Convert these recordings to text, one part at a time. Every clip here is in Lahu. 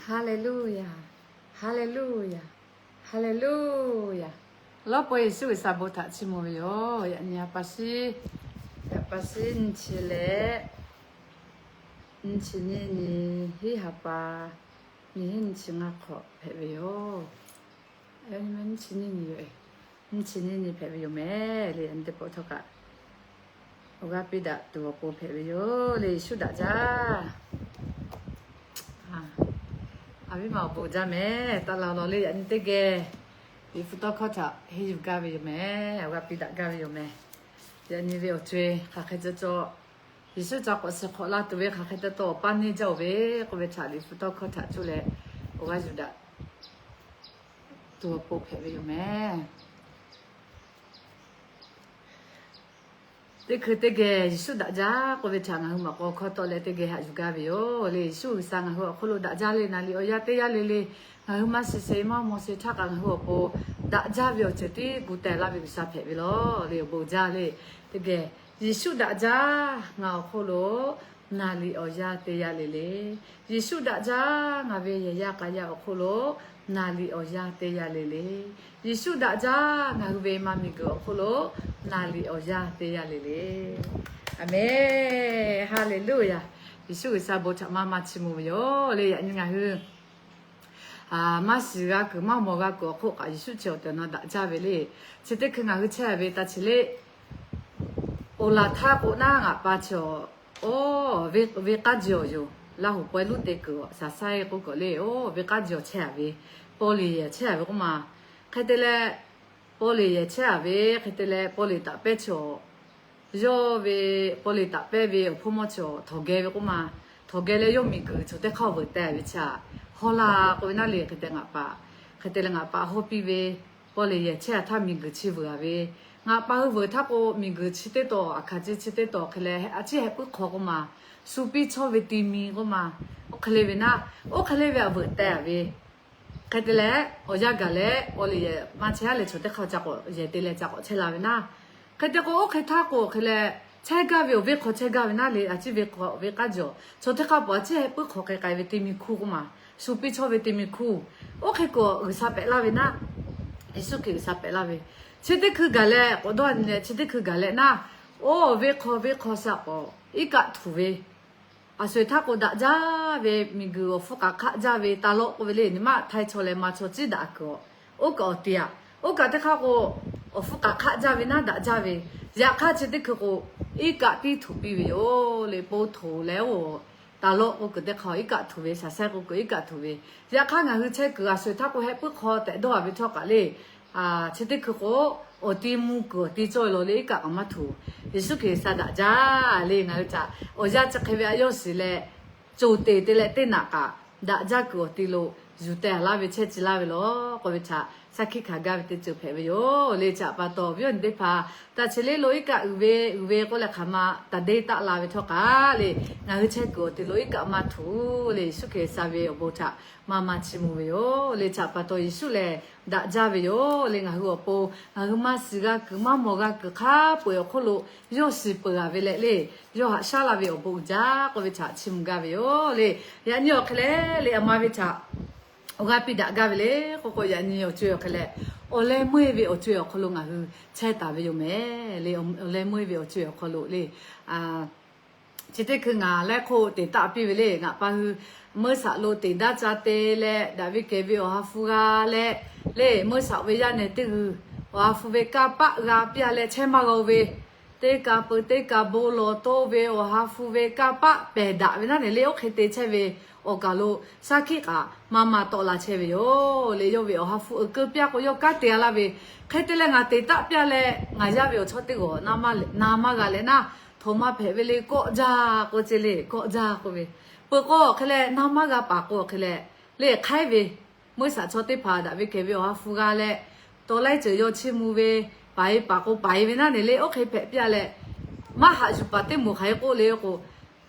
Haˍleˍluˇyaˬ, haˍleˍluˇyaˬ, haˍleˍluˇyaˬ. Awˬ lawn peuˬ Yeˍsuˆ G'uiˬsha bon htaꞈ chiˇ mvuh ve yoˬ. Yaꞈ nyi a pa shiˉ, yaꞈ pa shiˉ nyiˇ chi leh, nyiˇ chi nyiˇ nyi, hiˉ ha pa, nyiˇ hinˉ nyiˇ chi ngaˇ hk'awꞈ hpehꞈ ve yoˬ. Nyiˇ chi nyiˇ nyi, nyiˇ chi nyiˇ nyi hpehꞈ ve yoˬ mehˍ le. Yaꞈ nyi teˇ pawˆ htawˇ kaꞈ awˬ g'aˇ piˇ daꞈ tuˬ awˬ pon hpehꞈ ve yoˬ le. Yeˍsuˆ daꞈ jaˇ. A viˉ ma awˬ bon jaˇ mehˍ. Taˇ la law le. Yaꞈ nyi teˇ geh Liꞈ hpu tawˇ hkawˇ htaꞈ henˇ yuˬ gaˇ ve yoˬ mehˍ. Awˬ g'aˇ piˇ daꞈ gaˇ ve yoˬ mehˍ. Yaꞈ nyi ve awˬ co-e hk'aˬ hk'e cawˬ cawˬ, Yeˍsuˆ ca k'awꞈ shiˍ hk'awꞈ la tuˬ ve hk'aˬ hk'e te taw awˬ paˇ neˇ jaˇ-oˬ ve k'oˆ ve htaꞈ Liꞈ hpu tawˇ hkawˇ htaꞈ cuˇ leh awˬ g'aˇ yuˬ daꞈ tuˬ awˬ pon hpehꞈ ve yoˬ mehˍ. Teˇ hkui teˇ geh Yeˍsuˆ daꞈ jaˇ k'oˆ ve htaꞈ ngaˬ hui maꞈ k'aw hkawˇ tawˆ leh teˇ geh haꞈ yuˬ gaˇ ve yoˬ le. Yeˍsuˆ G'uiˬsha ngaˬ hui awˬ hk'oˆ lo daꞈ jaˇ le. Naˍ liꞈ awˬ yanˇ teˇ yanˇ le le ngaˬ hui maˇ shiˍ sheˍ maˇ mawˬ sheˍ htaˇ kaꞈ ngaˬ hui awˬ pon daꞈ jaˇ ve awˬ ceuˬ tiˉ gu teh laˇ ve G'uiˬsha hpehꞈ ve lawˬ le. Awˬ bon jaˇ le. Teˇ geh Yeˍsuˆ daꞈ jaˇ ngaˬ awˬ hk'oˆ lo naˍ liꞈ awˬ yanˇ teˇ yanˇ le le. Yeˍsuˆ daꞈ jaˇ ngaˬ ve yehˬ yaˇ k'a yaˇ awˬ hk'oˆ lo naˍ liꞈ awˬ yanˇ teˇ yanˇ le le. Yeˍsuˆ daꞈ jaˇ ngaˬ hui ve maˇ miˬguiˬ awˬ hk'oˆ lo naˍ liꞈ awˬ yanˇ teˇ yanˇ le le. Aˍmenˍ. Haˍleˍluˇyaˬ. Yeˍsuˆ G'uiˬsha bon htaꞈ maˇ maˇ chiˇ mvuh ve yoˬ le. Yaꞈ nyi ngaˬ hui maˇ shiˍ g'a kuiˬ maˇ mawˬ g'a kuiˬ awˬ hk'oˆ kaꞈ Yeˍsuˆ chi awˬ tehˬ awˬ na daꞈ jaˇ ve le. Chi teˇ hkui ngaˬ hui chehˇ ve ta chi le, oˬ laˬ htaˇ k'o naˉ ngaˬ pa chi awˬ, oˇ, ve k'aˉ ji awˬ yoˬ. Laˇ hoˍ pawehˇ luˉ te kuiˬ awˬ shaˍ saiˉ k'oˆ k'awꞈ le, oˇ, ve k'aˉ ji awˬ chehˇ a ve, paw leˬ yehˬ chehˇ a ve k'oˆ ma. Hk'e te leh, paw leˬ yehˬ chehˇ a ve, hk'e te leh paw leˬ taꞈ pehˇ chi awˬ yawˇ ve paw leˬ taꞈ pehˇ ve awˬ hpawˇ mawˇ chi awˬ htawnˍ geh ve k'oˆ ma. Htawnˍ geh leh yawˇ miˬguiˬ chaw teˇ hk'aˇ veuꞈ teh ve chi a, hawˇ laˇ k'oˆ ve naˉ le. Hk'e te ngaˬ pa, hk'e te leh ngaˬ pa hawˇ piˇ ve, paw leˬ yehˬ chehˇ a htaˇ miˬguiˬ chi veuꞈ a ve, ngaˬ pa hui veuꞈ htaˇ k'o miˬguiˬ chi teˇ taw aˬ hkaˍ ce chi teˇ taw hk'e leh a ciˉ heh puiˉ hk'aw k'oˆ ma, shu piˇ chawˇ ve ti mi k'oˆ ma. Oˇ hk'e le ve naˉ, oˇ hk'e le ve aꞈ veuꞈ teh a ve, hk'e te leh awˬ yanˇ gaˬ leh paw leˬ yehˬ maˇ chehˇ a leh chaw teˇ hk'aˇ ca k'awꞈ yehˬ te leh ca k'awꞈ chehˇ la ve naˉ. Hk'e te k'o oˇ hk'e htaˇ k'o hk'e leh chehˇ gaˇ ve awˬ venˇ hk'aw chehˇ gaˇ ve naˉ le. A ciˉ ve k'o ve k'aˉ ji awˬ chaw teˇ hk'aˇ paw a ciˉ heh puiˉ hk'aw k'ai k'ai ve ti mi hkuˇ k'oˆ ma, shu piˇ chawˇ ve ti mi hkuˇ. Oˇ hk'e k'o G'uiˬsha pehꞈ laˇ ve naˉ, Yeˍsuˆ Hkriꞈ G'uiˬsha pehꞈ laˇ ve, chi teˇ hkui gaˬ leh k'awꞈ dawˇ a nyi leh chi teˇ hkui gaˬ leh naˉ, oˇ venˇ hk'aw venˇ hk'aw sha k'awꞈ iˉ kaˆ htuˬ ve, aˬ sho-eˬ htaˇ k'o daꞈ jaˇ ve miˬguiˬ awˬ hpfuhˇ k'aꞈ hk'aˆ jaˇ ve ta lawˆ k'oˆ ve le. Nyi ma htaiˇ chaw leh ma chaw ciˉ daꞈ kuiˬ awˬ, oˇ kaꞈ awˬ ti aꞈ, oˇ kaꞈ teˇ hk'aˇ k'o awˬ hpfuhˇ k'aꞈ hk'aˆ jaˇ ve naˉ daꞈ jaˇ ve, yaꞈ hk'aˇ chi teˇ hkui k'o iˉ kaˆ tiˉ htuˬ piˇ ve yoˬ le. Poˇ htoꞈ leh oˇ ta lawˆ k'oˆ kuiˬ teˇ hk'aˇ iˉ kaˆ htuˬ ve, shaˍ saiˉ k'oˆ kuiˬ iˉ kaˆ htuˬ ve, yaꞈ hk'aˇ ngaˬ hui chehˇ kuiˬ aˬ sho-eˬ htaˇ k'o heh puiˉ hk'aw tehꞈ dawˇ a ve htawˇ kaꞈ le, chi teˇ hkui k'o awˬ ti mvuh kuiˬ awˬ ti cawˇ ve law le iˉ kaˆ k'aꞈ maˇ htuˬ. Yeˍsuˆ Hkriꞈ G'uiˬsha daꞈ jaˇ le. Ngaˬ hui htaꞈ awˬ yanˇ chi hk'e ve a yawˇ shiˍ leh co teꞈ te leh teˇ naꞈ kaꞈ daꞈ jaˇ kuiˬ awˬ ti lo yuˬ teh laˇ ve chehˇ ci laˇ ve law k'oˆ ve htaꞈ shaˉ hkiˆ hkanˍ gaˇ ve teˇ ceuˬ hpehꞈ ve yoˬ le. Chi htaꞈ pa taw awˬ viˉ awˬ nyi teˇ hpaˍ, taꞈ chi le lo iˉ kaˆ uiˍ ve uiˍ ve k'oˆ leh hk'aˬ ma taˍ deˇ taˆ la ve htawˇ kaꞈ le, ngaˬ hui chehˇ kuiˬ awˬ ti lo iˉ kaˆ maˇ htuˬ le. Yeˍsuˆ Hkriꞈ G'uiˬsha ve awˬ bon htaꞈ maˇ maˇ chiˇ mvuh ve yoˬ le. Chi htaꞈ pa taw Yeˍsuˆ lehˬ daꞈ jaˇ ve yoˬ le. Ngaˬ hui awˬ pon ngaˬ hui maˇ shiˍ g'a kuiˬ maˇ mawˬ g'a kuiˬ hk'a peu-eˬ awˬ hk'oˆ lo yawˇ shiˍ peuˬ a ve leh le, yawˇ haꞈ shaˉ la ve awˬ bon uiˍ jaˇ k'oˆ ve htaꞈ chiˇ mvuh gaˇ ve yoˬ le. Yaꞈ nyi awˬ hk'e leh le a ma ve htaꞈ awˬ g'aˇ piˇ daꞈ gaˇ ve le k'oˆ k'o, yaꞈ nyi awˬ co-e awˬ hk'e leh awˬ leh meuˇ-e ve awˬ co-e awˬ hk'aw lo ngaˬ hui chehˇ taˍ ve yoˬ mehˍ le. Awˬ leh meuˇ-e ve awˬ co-e awˬ hk'aw lo le, chi teˇ hkui ngaˬ laiˉ hk'oˆ teꞈ taˆ piˇ ve le. Ngaˬ pa hui meuˇ shaꞈ lo teꞈ daˇ ca te leh daꞈ ve kehˬ ve awˬ ha hpu g'a leh le, meuˇ shaꞈ ve yaˇ nehˬ teˇ g'uiˬ awˬ ha hpu ve kanˇ paˆ g'a piˇ a leh chehˇ maˇ g'a-o ve, teˇ ka peu teˇ ka bon lawˬ toˇ ve awˬ ha hpu ve kanˇ paˆ pehˬ daꞈ ve naˉ nehˬ le. Oˇ hk'e te chehˇ ve awˬ kaˬ lo shaˉ hkiˆ kaꞈ maˇ maˇ tawˆ la chehˇ ve yoˬ le. Yawˇ ve awˬ ha hpu uiˍ keu piˇ a k'o yawˇ kanˉ te a laˇ ve, hk'e te leh ngaˬ teꞈ taˆ piˇ a leh ngaˬ yaˇ ve awˬ chawˇ teˇ g'awˬ na maˇ g'a leh naˉ, htawnˍ ma hpehꞈ ve le kawˆ jaˇ k'oˆ ce le. Kawˆ jaˇ k'oˆ ve, peuˬ k'o hk'e leh naˉ maˇ g'a paˍ k'o hk'e leh le hk'aiˉ ve, meuˇ shaꞈ chaw teˇ hpaˍ daꞈ ve kehˬ ve awˬ ha hpu g'a leh tawˍ laiˉ ceuˬ yaw chiˇ mvuh ve, paˍ-e paˍ k'o paˍ-e ve naˉ nehˬ le. Oˇ hk'e hpehꞈ piˇ a leh maˇ haꞈ yuˬ paˍ teˇ moˍ hk'aˬ hk'e k'oˆ le k'o,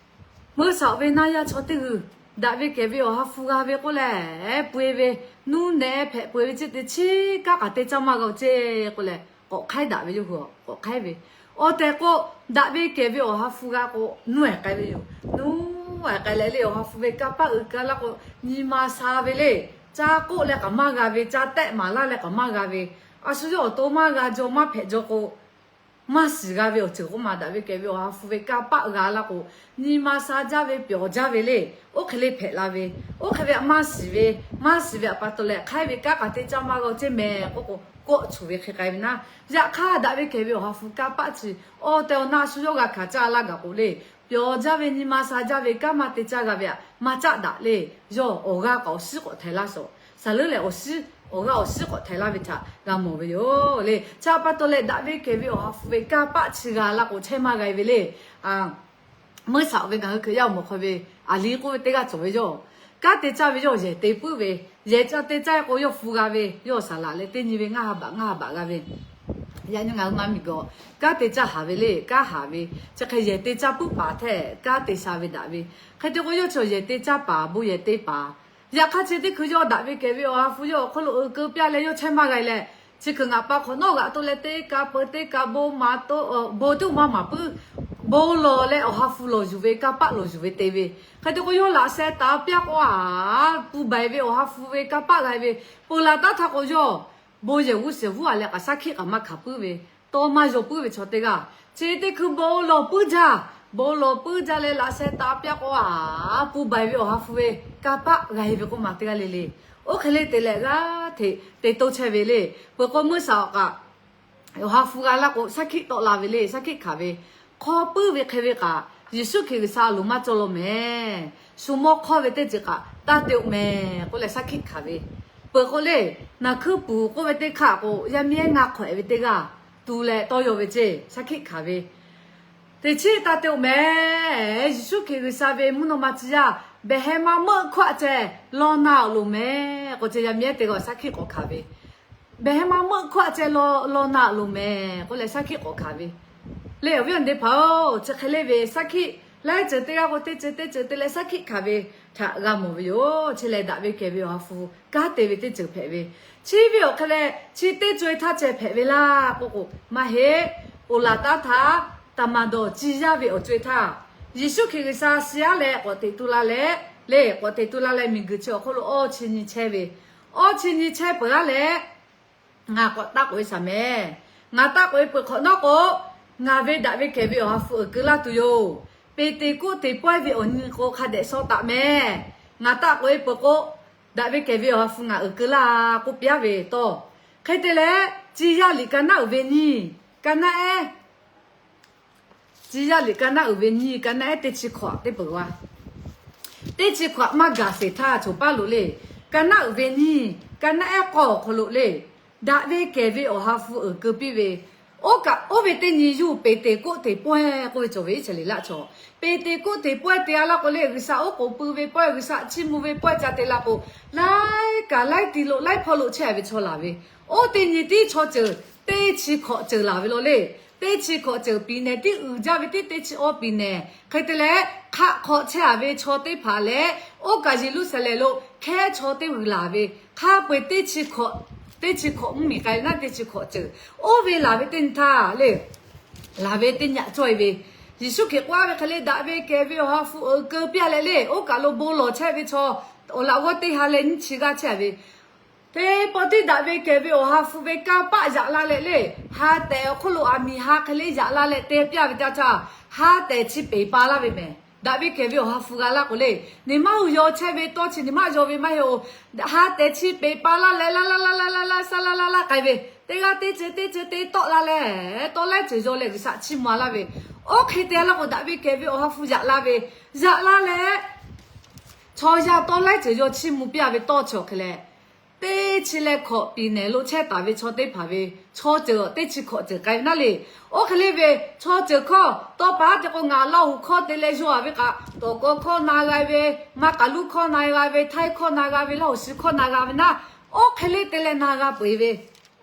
meuˇ shaꞈ ve naˇ yaˇ chaw teˇ g'uiˬ daꞈ ve kehˬ ve awˬ ha hpu g'a ve k'oˆ leh, peuˬ-e ve, nuˇ nehˬ hpehꞈ peuˬ-e ve ceˇ te chiˉ kaˉ kaꞈ te caˇ maˇ g'a-o ceˇ k'oˆ leh k'awꞈ hk'aiˉ daꞈ ve yoˬ. K'awꞈ hk'aiˉ ve, awˬ tehˬ k'o daꞈ ve kehˬ ve awˬ ha hpu g'a k'o nuˇ-ehˍ k'ai ve yoˬ. Nuˇ Oˇ hk'e leh le, awˬ ha hpu ve kanˇ paˆ uiˍ keu laˇ k'o, nyi ma sha ve le. Caˇ k'oˆ leh k'aꞈ maˇ g'a ve, caˇ tehˆ maˍ laˇ leh k'aꞈ maˇ g'a ve, a shu yawˇ awˬ to maˇ g'a jaw maˇ hpehꞈ jaw k'o, maˇ shiˍ g'a ve awˬ ceuˬ k'oˆ ma daꞈ ve kehˬ ve awˬ ha hpu ve kanˇ paˆ g'a laˇ k'o, nyi ma sha jaˇ ve, pyawˬ jaˇ ve le. Oˇ hk'e le hpehꞈ la ve, oˇ hk'e ve htaꞈ maˇ shiˍ ve, maˇ shiˍ ve awˬ pa taw leh hk'aiˉ ve kanˉ k'aꞈ te caˇ maˇ g'a ceˇ mehˍ k'oˆ k'o, kawˆ tsuˬ ve hk'e k'ai ve naˉ. Yaꞈ hk'aˇ daꞈ ve kehˬ ve awˬ ha hpu kanˇ paˆ chi awˬ tehˬ awˬ na shu yawˇ g'a hkanˍ caˇ laˇ gaˬ k'o le, pyawˬ jaˇ ve, nyi ma sha jaˇ ve, kanˉ maˇ te caˇ g'a ve htaꞈ maˇ caˆ daꞈ le. Yawˇ awˬ g'aˇ k'awꞈ awˬ shiˉ k'awꞈ htaiˍ laˇ shawˍ. Saˍ leuˉ lehˬ awˬ shiˉ, awˬ g'aˇ awˬ shiˉ k'awꞈ htaiˍ laˇ ve htaꞈ g'a mawˬ ve yoˬ le. Chi awˬ pa taw leh daꞈ ve kehˬ ve awˬ ha hpu ve kanˇ paˆ chi g'a laˇ k'o, chehˇ maˇ g'a ve le. Meuˇ shaꞈ ve ngaˬ hui Hkriꞈ yaˇ awˬ moˍ hk'aw ve aˍ liˇ k'oˆ ve teˇ g'aˇ cawˬ ve yoˬ. Kanˉ te caˇ ve yawˇ yehˬ te puiˉ ve, yehˬ ca te caˇ k'o yawˇ hpu g'a ve, yawˇ saˍ laꞈ leh teˇ nyi ve ngaˇ ha baꞈ ngaˇ ha baꞈ g'a ve. Yaꞈ nyi ngaˬ hui ma miˬ guiˬ kanˉ te caˇ haˍ ve le, kanˉ haˍ ve, chi hk'e yehˬ te caˇ puiˉ paˍ htehꞈ kanˉ te sha ve daꞈ ve. Hk'e te k'o yawˇ chi yehˬ te caˇ paˍ, bon yehˬ te paˍ. Yaꞈ hk'aˇ chi teˇ hkui yawˇ daꞈ ve kehˬ ve awˬ ha hpu yawˇ awˬ hk'oˆ lo uiˍ keu piˇ leh yawˇ chehˇ maˇ g'a leh, chi hkui ngaˬ pa hk'awꞈ nawˉ g'aꞈ to leh teˇ kaꞈ peu teˇ kaꞈ bon maˍ to, bon teˇ maˇ maˍ puiˉ, bon lawˬ leh awˬ ha hpu lawˬ yuˬ ve, kanˇ paˆ lawˬ yuˬ ve te ve. Hk'e te k'o yawˇ laꞈ sheh taˍ piˇ k'o a, pun baiˬ ve awˬ ha hpu ve kanˇ paˆ g'a ve. Peuˬ laˬ taˉ htaˇ k'o yawˇ bon yehˬ g'uˇ shehˍ g'uˇ a leh k'aꞈ shaˉ hkiˆ k'aꞈ maˇ hkanˍ puiˉ ve, tawˇ maˇ yaw puiˉ ve chaw teˇ g'aˇ. Chi teˇ hkui bon lawˬ puiˉ jaˇ, bon lawˬ puiˉ jaˇ leh laꞈ sheh taˍ piˇ k'o a, pun baiˬ ve awˬ ha hpu ve kanˇ paˆ g'a ve k'oˆ ma teˇ g'aˇ le le. Oˇ hk'e le te leh g'aˇ hteꞈ te toˇ chehˇ ve le. Peuˬ k'o meuˇ shaꞈ awˬ kaꞈ awˬ ha hpu g'a laˇ k'o shaˉ hkiˆ tawˆ la ve le, shaˉ hkiˆ hkanˍ ve. Hk'aw puiˉ ve hk'e ve kaꞈ Yeˍsuˆ Hkriꞈ G'uiˬsha a loˍ maˇ cawˇ law mehˍ. Shu mawˇ hk'awˇ ve teˇ ceuˬ kaꞈ taˇ te-oˬ mehˍ k'oˆ leh shaˉ hkiˆ hkanˍ ve. Peuˬ k'o le, naˬ hkuiˉ puˍ k'oˆ ve teˇ hk'aˆ k'o yaˇ miˇ ehˉ ngaˇ hk'awꞈ ehˍ ve teˇ g'aˇ tu leh tawˇ yaw ve ceˇ shaˉ hkiˆ hkanˍ ve. Teˇ chiˉ taˇ te-oˬ mehˍ. Yeˍsuˆ Hkriꞈ G'uiˬsha ve mvuhˇ naw ma tcuh yaˇ behˬ heh ma meuˆ hkawˇ aꞈ ceh law na-oˬ loˍ mehˍ k'o, ceˇ yaˇ miˇ ehˉ teˇ g'aˇ shaˉ hkiˆ k'awꞈ hkanˍ ve. Behˬ heh ma meuˆ hkawˇ aꞈ ceh law, law na-oˬ loˍ mehˍ k'oˆ leh shaˉ hkiˆ k'awꞈ hkanˍ ve. Le awˬ viˉ awˬ nyi teˇ hpaˍ-oˬ, chi hk'e le ve shaˉ hkiˆ laiˉ ceuˬ teˇ g'aˇ k'o teˇ ceuˬ teˇ ceuˬ te leh shaˉ hkiˆ hkanˍ ve htaꞈ g'a mawˬ ve yoˬ. Chi lehˬ daꞈ ve kehˬ ve awˬ ha hpu kanˉ te ve teˇ ceuˬ hpehꞈ ve. Chi ve awˬ hk'e leh chi teˇ co-e htaˇ ceh hpehꞈ ve laˇ k'oˆ k'o, maˇ heˆ. Ponˬ laˬ taˉ htaˇ taˍ maˍ dawˬ ci yaˇ ve awˬ co-e htaˇ, Yeˍsuˆ Hkriꞈ G'uiˬsha shi aˉ leh k'awꞈ teꞈ tu la leh, le k'awꞈ teꞈ tu la leh miˬguiˬ chi awˬ hk'oˆ lo awˇ chi nyi chehˇ ve, awˇ chi nyi chehˇ peuˬ aˉ leh, ngaˬ k'awꞈ taˆ k'oꞈ-e shaˍ mehˍ. Ngaˬ taˆ k'oꞈ-e peuˬ hk'awꞈ nawˉ k'o, ngaˬ ve daꞈ ve kehˬ ve awˬ ha hpu uiˍ keu laˇ tuˬ yoˬ. Peˍteˍkoˆteˍ pawehˇ ve awˬ nyi k'o hk'a dehꞈ shaw taꞈ mehˍ. Ngaˬ taˆ k'oꞈ-e peuˬ k'o, daꞈ ve kehˬ ve awˬ ha hpu ngaˬ uiˍ keu laˇ k'oˆ piˇ-aˉ ve tawˇ. Hk'e te leh, tcuh yaˇ liꞈ ka naˉ uiˍ ve nyiˇ, ka naˉ ehˉ, tcuh yaˇ liꞈ ka naˉ uiˍ ve nyiˇ, ka naˉ ehˉ teˇ chi hkawꞈ teˇ peuˬ g'a. Teˇ chi hkawꞈ maˇ gaˬ sheˍ htaˇ, choˬ paˉ lo le, ka naˉ uiˍ ve nyiˇ, ka naˉ ehˉ k'awˇ awˬ hk'aw lo le, daꞈ ve kehˬ ve awˬ ha hpu uiˍ keu piˇ ve, oˇ kaꞈ oˇ ve teˇ nyi yuˇ Peˍteˍkoˆteˍ pawehˇ k'oˆ ve cawˬ ve Iˉsaˍreˍlaˆ chaw. Peˍteˍkoˆteˍ pawehˇ te-a laˇ k'o le, G'uiˬsha oˉ k'oˍ pui ve pawehˇ, G'uiˬsha chiˇ mvuh ve pawehˇ ca te la k'o, laiˉ kaꞈ laiˉ ti lo laiˉ hpawˇ lo chehˇ-a ve chaw laˬ ve. Oˇ teˇ nyi tiˉ chaw ceuˬ teˇ chi hkawꞈ ceuˬ laˬ ve law le. Teˇ chi hkawꞈ ceuˬ piˍ nehˬ tiˉ uiˍ jaˇ ve tiˉ teˇ chi awˇ piˍ nehˬ. Hk'e te leh, hk'aˆ hk'awꞈ chehˇ-a ve chaw teˇ hpaˍ leh, oˇ kaꞈ Yeˍruˆsaˍlehnˍ lo hkehˉ chaw teˇ g'uiˬ laˬ ve, hk'a peu-eˬ teˇ chi hkawꞈ, teˇ chi hkawꞈ mvuhˇmiˬ k'ai ve naˉ teˇ chi hkawꞈ ceuˬ. Oˇ ve laˬ ve teˇ nyi htaˇ le, laˬ ve teˇ nyi aꞈ cawˇ-e ve, Yeˍsuˆ Hkriꞈ k'oˆ-a ve hk'e le, daꞈ ve kehˬ ve awˬ ha hpu uiˍ keu piˇ-a leh le, oˇ kaˬ lo bon lawˬ chehˇ ve chaw awˬ laꞈ g'awˇ teˇ ha leh nyiˇ chi g'aˇ chehˇ-a ve, teˇ pawˆ tiˉ daꞈ ve kehˬ ve awˬ ha hpu ve kanˇ paˆ yaꞈ la leh le, ha tehˬ awˬ hk'oˆ lo aˬ miˍ ha hk'e le yaꞈ la leh te piˇ-a ve teˇ yanˇ htaˇ, ha tehˬ chi peˍ pa laˇ ve mehˍ. Daꞈ ve kehˬ ve awˬ ha hpu g'a laˇ k'o le, neˇ maˇ hui yaw chehˇ ve tawˇ chi neˇ maˇ yaw ve maˇ heˆ-oˬ. Ha tehˬ chi peˍ pa laˇ leh, laˇ laˇ laˇ laˇ laˇ laˇ, saˇ laˇ laˇ laˇ k'ai ve, teˇ g'aˇ teˇ ceuˬ teˇ ceuˬ te tawˆ la leh, tawˇ laiˉ ceuˬ yaw leh G'uiˬsha chiˇ mvuh-a laˇ ve, oˇ hk'e te-a laˇ k'o, daꞈ ve kehˬ ve awˬ ha hpu yaꞈ la ve, yaꞈ la leh, chaw yaˇ tawˇ laiˉ ceuˬ yaw chiˇ mvuh piˇ-a ve tawˇ chi awˬ hk'e leh, teˇ chi leh hkawꞈ piˍ nehˬ lo chehˇ taˍ ve chaw teˇ hpaˍ ve chaw ceuˬ teˇ chi hkawꞈ ceuˬ k'ai ve naˉ le. Oˇ hk'e le ve, chaw ceuˬ hkawˇ tawˇ pa te k'o, ngaˬ Laˇ huˍ hkawˇ te leh yaw-a ve kaꞈ, tawˍ kawˇ hkawˇ na g'a ve, maˇ k'aˬ luˉ hkawˇ na g'a ve, htaiˇ hkawˇ na g'a ve, Laˇ huˍ shi hkawˇ na g'a ve naˉ, oˇ hk'e le te leh na g'a peu-eˬ ve.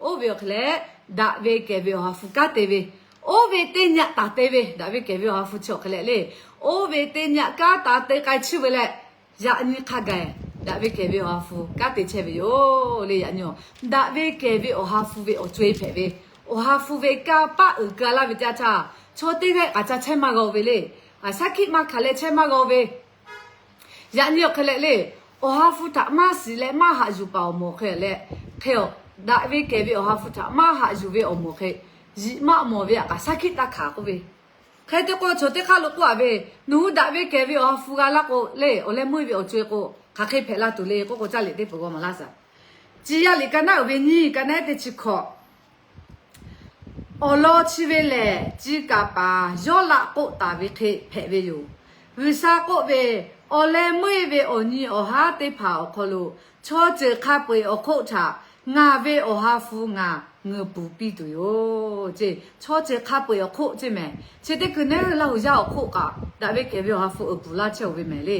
Oˇ ve awˬ hk'e leh, daꞈ ve kehˬ ve awˬ ha hpu kanˉ te ve, oˇ ve teˇ nyi aꞈ taˍ te ve, daꞈ ve kehˬ ve awˬ ha hpu chi awˬ hk'e leh le, oˇ ve teˇ nyi aꞈ kanˉ taˍ te k'ai chiˇ ve leh, yaꞈ nyi hk'a gaˬ daꞈ ve kehˬ ve awˬ ha hpu kanˉ te chehˇ ve yoˬ le. Yaꞈ nyi-oˬ, daꞈ ve kehˬ ve awˬ ha hpu ve awˬ co-e hpehꞈ ve, awˬ ha hpu ve kanˇ paˆ uiˍ keu-a laˇ ve teˇ yanˇ htaˇ, chaw teˇ g'aˇ k'aꞈ ca chehˇ maˇ g'a-o ve le. Shaˉ hkiˆ maˇ hkanˍ leh chehˇ maˇ g'a-o ve, Yaꞈ nyi awˬ hk'e leh le, Awˬ ha hpu htaꞈ maˇ shiˍ leh maˇ haꞈ yuˬ paˍ awˬ moˍ hk'e leh, hk'e-a, daꞈ ve kehˬ ve Awˬ ha hpu htaꞈ maˇ haꞈ yuˬ ve awˬ moˍ hk'e, yiꞈ maˆ mawˬ ve htaꞈ kaꞈ shaˉ hkiˆ taˇ hkanˍ k'oˆ ve. Hk'e te k'o, chaw teˇ hk'aˇ lo k'oˆ-a ve, nawˬ hui daꞈ ve kehˬ ve Awˬ ha hpu g'a laˇ k'o le, awˬ leh meuˇ ve awˬ co-e k'o, hk'aˬ hk'e hpehꞈ la tuˬ le k'oˆ k'o, caˇ liꞈ teˇ peuˬ g'aw maˍ laˇ shaˍ. Chi yaˇ liꞈ ka naˉ uiˍ ve nyiˇ, ka naˉ teˇ chi hkawꞈ. Awˬ lawn chi ve lehˬ, ci kaˍ paˍ Yawˇlaꞈ k'oˆ taˍ ve hk'e hpehꞈ ve yoˬ. G'uiˬsha k'oˆ ve, awˬ leh meuˇ ve awˬ nyi awˬ haˉ teˇ hpaˍ awˬ hk'aw lo, chaw ceuˬ hk'a peu-eˬ awˬ hk'oˆ htaꞈ ngaˬ ve Awˬ ha hpu ngaˬ ngeuˍ puˍ piˇ tuˬ yoˬ. Ceˇ, chaw ceuˬ hk'a peu-eˬ awˬ hk'oˆ ceˇ mehˍ. Chi teˇ kuiˬ neˉ Laˇ huˍ yaˇ awˬ hk'oˆ kaꞈ, daꞈ ve kehˬ ve Awˬ ha hpu uiˍ puˍ laˇ chehˇ-oˬ ve mehˍ le.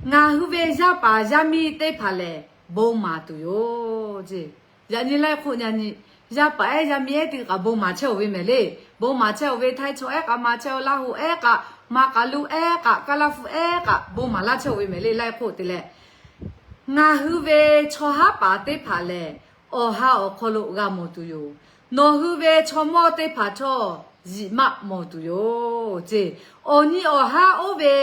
Ngaˬ hui ve yaˇ paˍ yaˇ miˇ teˇ hpaˍ lehˬ, bon maˍ tuˬ yoˬ. Ceˇ, yaꞈ nyi laiˉ hk'oˆ nyi nyi, yaˇ paˍ ehˉ yaˇ miˇ ehˉ teˇ kaꞈ bon maˍ chehˇ-oˬ ve mehˍ le. Bon maˍ chehˇ-oˬ ve, Htaiˇ chaw ehˉ kaꞈ maˍ chehˇ-oˬ, Laˇ huˍ ehˉ kaꞈ, Maˍ k'aˍ lu ehˉ kaꞈ, Kaˇlaˇ hpu ehˉ kaꞈ bon maˍ laˇ chehˇ-oˬ ve mehˍ le. Laiˉ hk'oˆ te leh, ngaˬ hui ve chaw haˉ paˍ teˇ hpaˍ lehˬ, Awˬ ha awˬ hk'aw lo g'a mawˬ tuˬ yoˬ. Nawˬ hui ve chaw mawˇ teˇ hpaˍ htawˇ, yiꞈ maˆ mawˬ tuˬ yoˬ. Ceˇ, awˬ nyi awˬ haˉ oˇ ve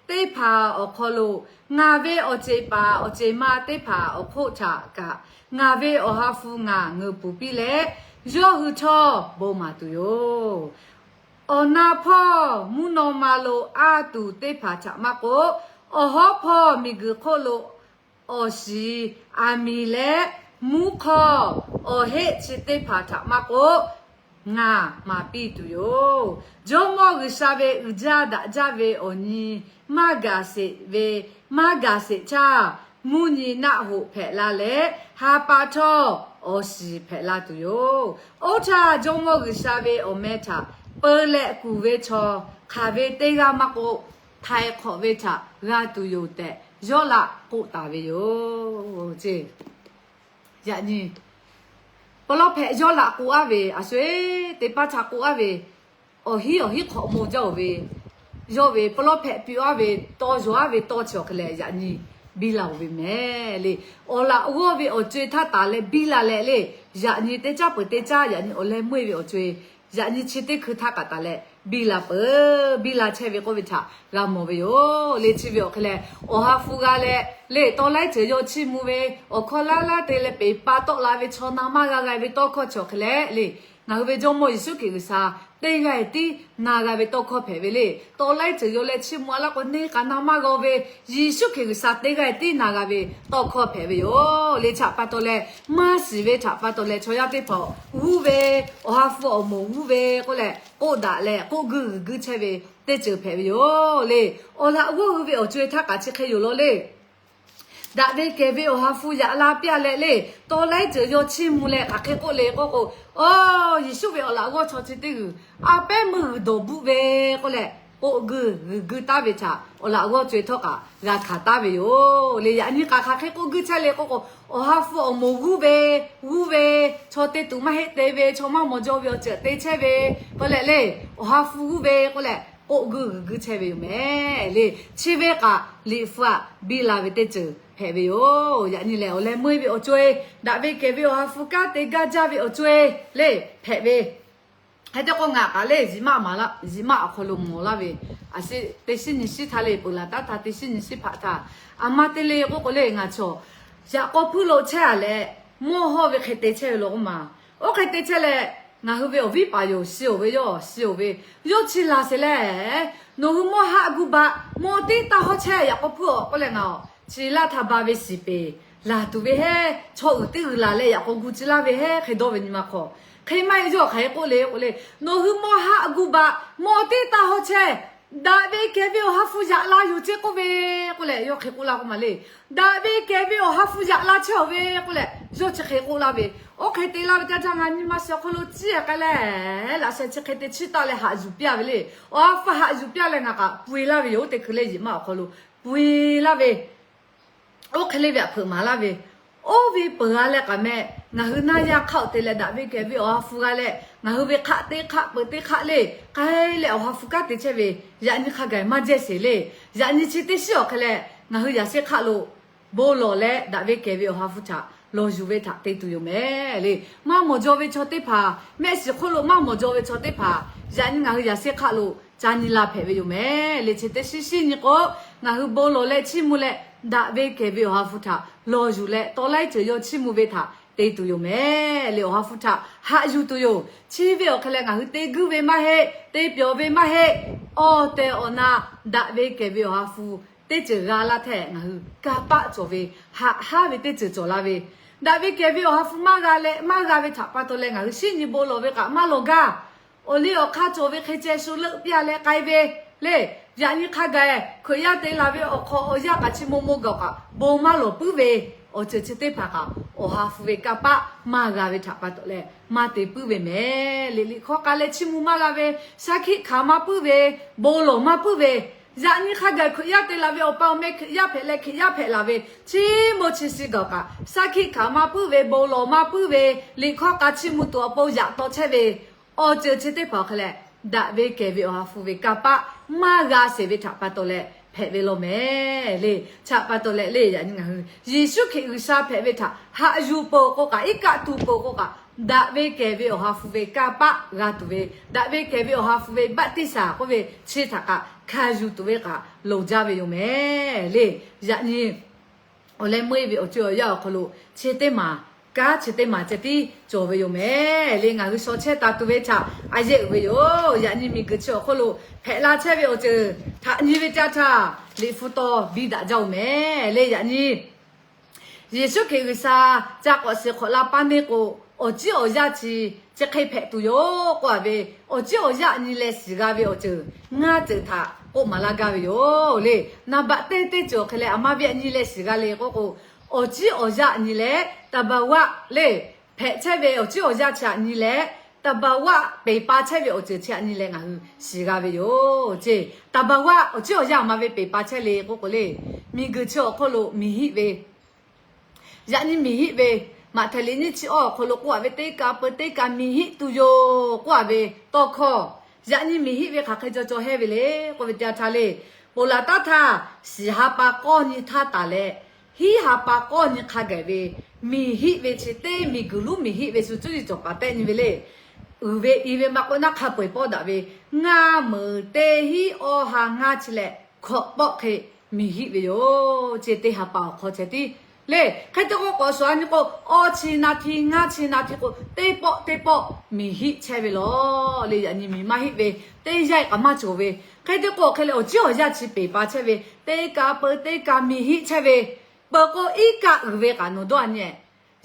teˇ hpaˍ awˬ hk'aw lo, ngaˬ ve awˬ ceˬ paˍ awˬ ceˬ ma teˇ hpaˍ awˬ hk'oˆ htaꞈ kaꞈ, ngaˬ ve Awˬ ha hpu ngaˬ ngeuˍ puˍ piˇ leh, yawˇ hui htawˇ bon maˍ tuˬ yoˬ. Awˬ na hpawˇ mvuhˇ naw ma lo a tuˬ teˇ hpaˍ htaꞈ maˇ k'oˆ, awˬ hawˉ hpawˇ miˬguiˬ hk'oˆ lo awˬ shiˍ, aˬ miˍ leh mvuhˇ hk'awˇ, awˬ heˆ chi teˇ hpaˍ htaꞈ maˇ k'oˆ, ngaˬ maˍ piˇ tuˬ yoˬ. Jawˇmawˇ G'uiˬsha ve uiˍ jaˇ daꞈ jaˇ ve awˬ nyi maˇ gaˬ sheˍ ve, maˇ gaˬ sheˍ htaˇ, mvuhˇ nyi naˆ hoꞈ hpehꞈ la leh, ha pa htawˇ awˬ shiˍ hpehꞈ la tuˬ yoˬ. Oˇ htaˇ Jawˇmawˇ G'uiˬsha ve awˬ meh htaꞈ peu leh kuˬ ve chaw hk'aˬ ve teˇ g'aˇ maˇ k'oˆ, htaiˍ hk'awꞈ ve htaꞈ g'a tuˬ yoˬ tehꞈ, Yawˇlaꞈ k'oˆ taˍ ve yoˬ. Ceˇ, yaꞈ nyi pawˇ lawˇ hpehꞈ Yawˇlaꞈ k'oˆ-aˉ ve, a sho-eˬ teˇ paˇ htaꞈ k'oˆ-aˉ ve, awˬ hinˉ awˬ hinˉ hk'awꞈ mo jaˇ-oˬ ve, yawˇ ve pawˇ lawˇ hpehꞈ piˇ-aˉ ve tawˇ yaw-aˉ ve tawˇ chi awˬ hk'e leh yaꞈ nyi biˇ la-oˬ ve mehˍ le. Awˬ laꞈ g'awˇ ve awˬ co-e htaˇ taˍ leh biˇ la leh le, yaꞈ nyi teˇ caˉ peuˬ teˇ caˉ yaꞈ nyi awˬ leh meuˇ ve awˬ co-e, yaꞈ nyi chi teˇ hkui htaˇ kaꞈ taˍ leh biˇ la peuˬ, biˇ la chehˇ ve k'oˆ ve htaꞈ g'a mawˬ ve yoˬ le. Chi ve awˬ hk'e leh, Awˬ ha hpu g'a leh le, tawˇ laiˉ ceuˬ yawˇ chiˇ mvuh ve, awˬ hkawˇ laˇ laˇ te leh peˍ pa tawˆ la ve chaw na maˇ g'a g'a ve tawˇ hkawˇ chi awˬ hk'e leh le, ngaˬ hui ve Jawˇmawˇ Yeˍsuˆ Hkriꞈ G'uiˬsha teˇ g'aˇ tiˉ na g'a ve tawˇ hkawˇ hpehꞈ ve le. Tawˇ laiˉ ceuˬ yawˇ leh chiˇ mvuh-a laˇ k'o, neˇ k'aꞈ na maˇ g'a ve Yeˍsuˆ Hkriꞈ G'uiˬsha teˇ g'aˇ tiˉ na g'a ve tawˇ hkawˇ hpehꞈ ve yoˬ le. Chi htaꞈ pa taw leh, maˇ shiˍ ve htaꞈ pa taw leh chaw yaˇ teˇ hpaˍ g'uˇ ve, Awˬ ha hpu awˬ moˍ g'uˇ ve k'oˆ leh k'oˆ daꞈ leh k'oˆ guiˇ g'uiˬ guiˇ chehˇ ve teˇ ceuˬ hpehꞈ ve yoˬ le. Awˬ laꞈ g'awˇ hui ve awˬ co-e htaˇ kaꞈ chi hk'e yoˬ law le. Daꞈ ve kehˬ ve Awˬ ha hpu yaꞈ la piˇ-a leh le, tawˇ laiˉ ceuˬ yawˇ chiˇ mvuh leh hk'aˬ hk'e k'oˆ le k'oˆ k'o, Aˬ, Yeˍsuˆ ve awˬ laꞈ g'awˇ chaw chi teˇ g'uiˬ a pehˉ meuˇ g'uiˬ dawˬ buˆ ve k'oˆ leh, k'oˆ guiˇ g'uiˬ guiˇ taˉ ve htaꞈ awˬ laꞈ g'awˇ co-e htawˇ kaꞈ g'a hkanˍ taˉ ve yoˬ le. Yaꞈ nyi k'aˬ hk'aˬ hk'e k'oˆ guiˇ chehˇ le k'oˆ k'o, Awˬ ha hpu awˬ moˍ g'uˇ ve, g'uˇ ve, chaw te tuˬ maˇ heˆ te ve, chaw maˇ mawˬ jaw ve awˬ ceuˬ te chehˇ ve k'oˆ leh le, Awˬ ha hpu g'uˇ ve k'oˆ leh k'oˆ guiˇ g'uiˬ guiˇ chehˇ ve yoˬ mehˍ le. Chi ve kaꞈ liꞈ hpu aꞈ biˇ la ve teˇ ceuˬ hpehꞈ ve yoˬ. Yaꞈ nyi lehˬ, awˬ leh meuˇ ve awˬ co-e, daꞈ ve kehˬ ve Awˬ ha hpu kanˉ te gaˇ jaˇ ve awˬ co-e le hpehꞈ ve. Hk'e te k'o, ngaˬ kaꞈ le, yiꞈ maˆ maˍ laˇ, yiꞈ maˆ awˬ hk'aw lo mawˬ laˇ ve, a shu teˇ shiˉ nyi shiˉ htaˇ le, peuˬ laˬ taˉ htaˇ teˇ shiˉ nyi shiˉ hpaꞈ htaˇ, a ma te le k'oˆ k'o le, ngaˬ chaw yaꞈ k'aw hpuiˇ lo chehˇ-a leh, mawˇ hawˇ ve hk'e te chehˇ ve law k'oˆ ma. Oˇ hk'e te chehˇ leh, ngaˬ hui ve awˬ viˉ paˍ yoˬ, shiˍ-oˬ ve, yawˇ shiˍ-oˬ ve, yawˇ chi laˬ sheˍ leh, Nawˬ hui mawˇ haˆ gu baꞈ, mawˇ tiˉ taˇ hawˉ chehˇ, yaꞈ k'aw hpuiˇ-oˬ k'oˆ leh ngaˬ-oˬ, chi laˇ htaˇ ba ve shiˍ peˍ laˬ tuˬ ve heˉ, chaw uiˍ teˇ g'uiˬ laˬ leh yaꞈ k'aw gu ci laˇ ve heˉ hk'e dawˇ ve nyi ma hk'aw, hk'e maˇ heˆ, yawˇ hk'aˬ hk'e k'oˆ le k'o le, Nawˬ hui mawˇ haˆ gu baꞈ, mawˇ tiˉ taˇ hawˉ chehˇ, daꞈ ve kehˬ ve Awˬ ha hpu yaꞈ la yoˬ ceˇ k'oˆ ve k'oˆ leh, yawˇ hk'e k'oˆ laˇ k'oˆ ma le. Daꞈ ve kehˬ ve Awˬ ha hpu yaꞈ la chehˇ-oˬ ve k'oˆ leh, yawˇ chi hk'e k'oˆ laˇ ve. Oˇ hk'e te laˇ ve teˇ yanˇ htaˇ, ngaˬ nyi ma shiˍ awˬ hk'aw lo ciˇ-a k'ai leh, laꞈ sheh chi hk'e te chiˇ taˆ leh haꞈ yuˬ piˇ-a ve le. Awˬ ha hpu haꞈ yuˬ piˇ-a leh ngaˬ kaꞈ pui laˇ ve yoˬ. Oˇ teˇ hkui leh yiꞈ maˆ awˬ hk'aw lo pui laˇ ve, oˇ hk'e le ve aꞈ hpeuꞈ maˍ laˇ ve, oˇ ve peuˬ g'a leh k'aꞈ meh, ngaˬ hui naˇ yaˇ hk'aˆ-oˬ te leh daꞈ ve kehˬ ve Awˬ ha hpu g'a leh, ngaˬ hui ve hk'aˆ teˇ hk'aˆ peuˬ teˇ hk'aˆ le, k'ai leh Awˬ ha hpu kanˉ te chehˇ ve, yaꞈ nyi hk'a gaˬ maˇ jehˇ sheˍ le. Yaꞈ nyi chi teˇ shiˉ awˬ hk'e leh, ngaˬ hui yaꞈ sheˆ hk'aˆ lo bon lawˬ leh daꞈ ve kehˬ ve Awˬ ha hpu htaꞈ lawˬ yuˬ ve htaꞈ te tuˬ yoˬ mehˍ le. Maˇ mawˬ jaw ve chaw teˇ hpaˍ, mehˆ shiˍ hk'oˆ lo maˇ mawˬ jaw ve chaw teˇ hpaˍ, yaꞈ nyi ngaˬ hui yaꞈ sheˆ hk'aˆ lo ca nyi la hpehꞈ ve yoˬ mehˍ le. Chi teˇ shiˉ shiˉ nyi k'o, ngaˬ hui bon lawˬ leh chiˇ mvuh leh daꞈ ve kehˬ ve Awˬ ha hpu htaꞈ lawˬ yuˬ leh, tawˇ laiˉ ceuˬ yawˇ chiˇ mvuh ve htaꞈ te tuˬ yoˬ mehˍ le. Awˬ ha hpu htaꞈ haꞈ yuˬ tuˬ yoˬ. Chi ve awˬ hk'e leh ngaˬ hui te guiˇ ve maˇ heˆ, te pyawˬ ve maˇ heˆ. Awˬ tehˬ awˬ na daꞈ ve kehˬ ve Awˬ ha hpu teˇ ceuˬ g'a laˇ htehꞈ ngaˬ hui kanˇ paˆ cawˬ ve, haꞈ haˉ ve teˇ ceuˬ cawˬ la ve, daꞈ ve kehˬ ve Awˬ ha hpu maˇ g'a leh, maˇ g'a ve htaꞈ pa taw leh ngaˬ hui shinˉ nyi bon lawˬ ve kaꞈ maˇ lawˬ gaˇ. Awˬ liˇ awˬ hk'aˇ cawˬ ve hk'e ceh shu leuˆ piˇ-a leh k'ai ve le. Yaꞈ nyi hk'a gaˬ Hkriꞈ yaˇ te laˬ ve awˬ hk'aw awˬ yanˇ kaꞈ chi maw maw gaˬ kaꞈ bon maˇ lawˬ puiˉ ve, awˬ ceuˬ chi teˇ hpaˍ kaꞈ Awˬ ha hpu ve kanˇ paˆ maˇ g'a ve htaꞈ pa taw leh maˇ te puiˉ ve mehˍ le. Liꞈ hkawˇ k'a leh chiˇ mvuh maˇ g'a ve, shaˉ hkiˆ hkanˍ maˇ puiˉ ve, bon lawˬ maˇ puiˉ ve, yaꞈ nyi hk'a gaˬ Hkriꞈ yaˇ te laˬ ve awˬ pa awˬ meh Hkriꞈ yaˇ hpehꞈ leh Hkriꞈ yaˇ hpehꞈ laˬ ve, chi maw chi shiˍ gaˬ kaꞈ shaˉ hkiˆ hkanˍ maˇ puiˉ ve, bon lawˬ maˇ puiˉ ve, liꞈ hkawˇ k'a chiˇ mvuh tuˬ awˬ pon yaꞈ taw chehˇ ve, awˬ ceuˬ chi teˇ hpaˍ awˬ hk'e leh daꞈ ve kehˬ ve Awˬ ha hpu ve kanˇ paˆ maˇ g'a sheˍ ve htaꞈ pa taw leh hpehꞈ ve law mehˍ le. Chi htaꞈ pa taw leh le, yaꞈ nyi ngaˬ hui Yeˍsuˆ Hkriꞈ G'uiˬsha hpehꞈ ve htaꞈ haꞈ yuˬ peuˬ k'o kaꞈ, iˉ kaˆ tuˬ peuˬ k'o kaꞈ, daꞈ ve kehˬ ve Awˬ ha hpu ve kanˇ paˆ g'a tuˬ ve, daꞈ ve kehˬ ve Awˬ ha hpu ve baˆtiˆsaˬ k'oˆ ve chi htaꞈ kaꞈ hkanˍ yuˬ tuˬ ve kaꞈ loˍ jaˇ ve yoˬ mehˍ le. Yaꞈ nyi awˬ leh meuˇ ve awˬ co awˬ yaˇ awˬ hk'aw lo chi teˇ maˬ, kanˉ chi teˇ maˬ ceh tiˉ cawˬ ve yoˬ mehˍ le. Ngaˬ hui shaw chehˇ taˍ tuˬ ve htaꞈ a yehˇ uiˍ ve yoˬ. Yaꞈ nyi miˬguiˬ chi awˬ hk'oˆ lo hpehꞈ la chehˇ ve awˬ ceuˬ htaꞈ nyi ve teˇ yanˇ htaˇ, liꞈ hpu taw biˇ daꞈ jaˇ oˬ mehˍ le. Yaꞈ nyi Yeˍsuˆ Hkriꞈ G'uiˬsha ca k'awꞈ shiˍ hk'awꞈ la paˇ neˇ k'o, awˬ ciˉ awˬ yaˇ chi chi hk'e hpehꞈ tuˬ yoˬ k'oˆ-a ve, awˬ ciˉ awˬ yaˇ nyi leh shiˍ g'a ve awˬ ceuˬ ngaˇ ceuˬ htaꞈ k'oˆ maˍ laˇ gaˇ ve yoˬ le. Naˍ baꞈ teˇ teˇ ceuˬ awˬ hk'e leh aˬ ma ve a nyi leh shiˍ g'a le k'oˆ k'o, awˬ ciˉ awˬ yaˇ nyi leh သဘာဝ le, hpehꞈ chehˇ ve awˬ ciˉ awˬ yaˇ chi htaꞈ nyi leh, သဘာဝ peˬ pa chehˇ ve awˬ ceuˬ chi htaꞈ nyi leh ngaˬ hui shiˍ g'a ve yoˬ ce. သဘာဝ awˬ ciˉ awˬ yaˇ aˬ ma ve peˬ pa chehˇ le k'oˆ k'o le, miˬguiˬ chi awˬ hk'oˆ lo miˬ hiˆ ve, yaꞈ nyi miˬ hiˆ ve, Maꞈhtehˍ liꞈ nyiˇ chi awˇ awˬ hk'aw lo k'oˆ-a ve teˇ kaꞈ peu teˇ kaꞈ miˬ hiˆ tuˬ yoˬ k'oˆ-a ve tawˇ hkawˇ, yaꞈ nyi miˬ hiˆ ve hk'aˬ hk'e caw caw hehˇ ve le k'oˆ ve teˇ yanˇ htaˇ le, ponˬ laˬ taˉ htaˇ shiˍ ha pa k'awˇ nyi htaˇ taˍ leh, hiˉ ha pa k'awˇ nyi hk'a gaˬ ve miˬ hiˆ ve chi teˇ miˬguiˬ lonˉ miˬ hiˆ ve shu cuˇ yiˍ cawˬ paˍ tehˆ nyi ve le. Uiˍ ve i ve maˇ k'oˆ naˉ hk'a peu-eˬ pawˆ daꞈ ve, ngaˇ meunˍ teˇ hiˉ awˇ ha ngaˇ chi leh hkawꞈ pawˆ hk'e miˬ hiˆ ve yoˬ ce. Teˇ ha pa awˬ hk'aw ceh tiˉ le. Hk'e te k'o k'awꞈ shuˍ a nyi k'o, awˇ chi na hti ngaˇ chi na hti k'o, teˇ pawˆ teˇ pawˆ miˬ hiˆ chehˇ ve lawˬ le. Yaꞈ nyi miˬ maˇ hiˆ ve teˇ yanˇ kaꞈ maˇ cawˬ ve. Hk'e te k'o hk'e leh awˬ ciˉ awˬ yaˇ chi peˬ pa chehˇ ve, teˇ kaꞈ peu teˇ kaꞈ miˬ hiˆ chehˇ ve, peuˬ k'o iˉ kaˆ uiˍ ve kaꞈ nawˬ dawˇ a nyi.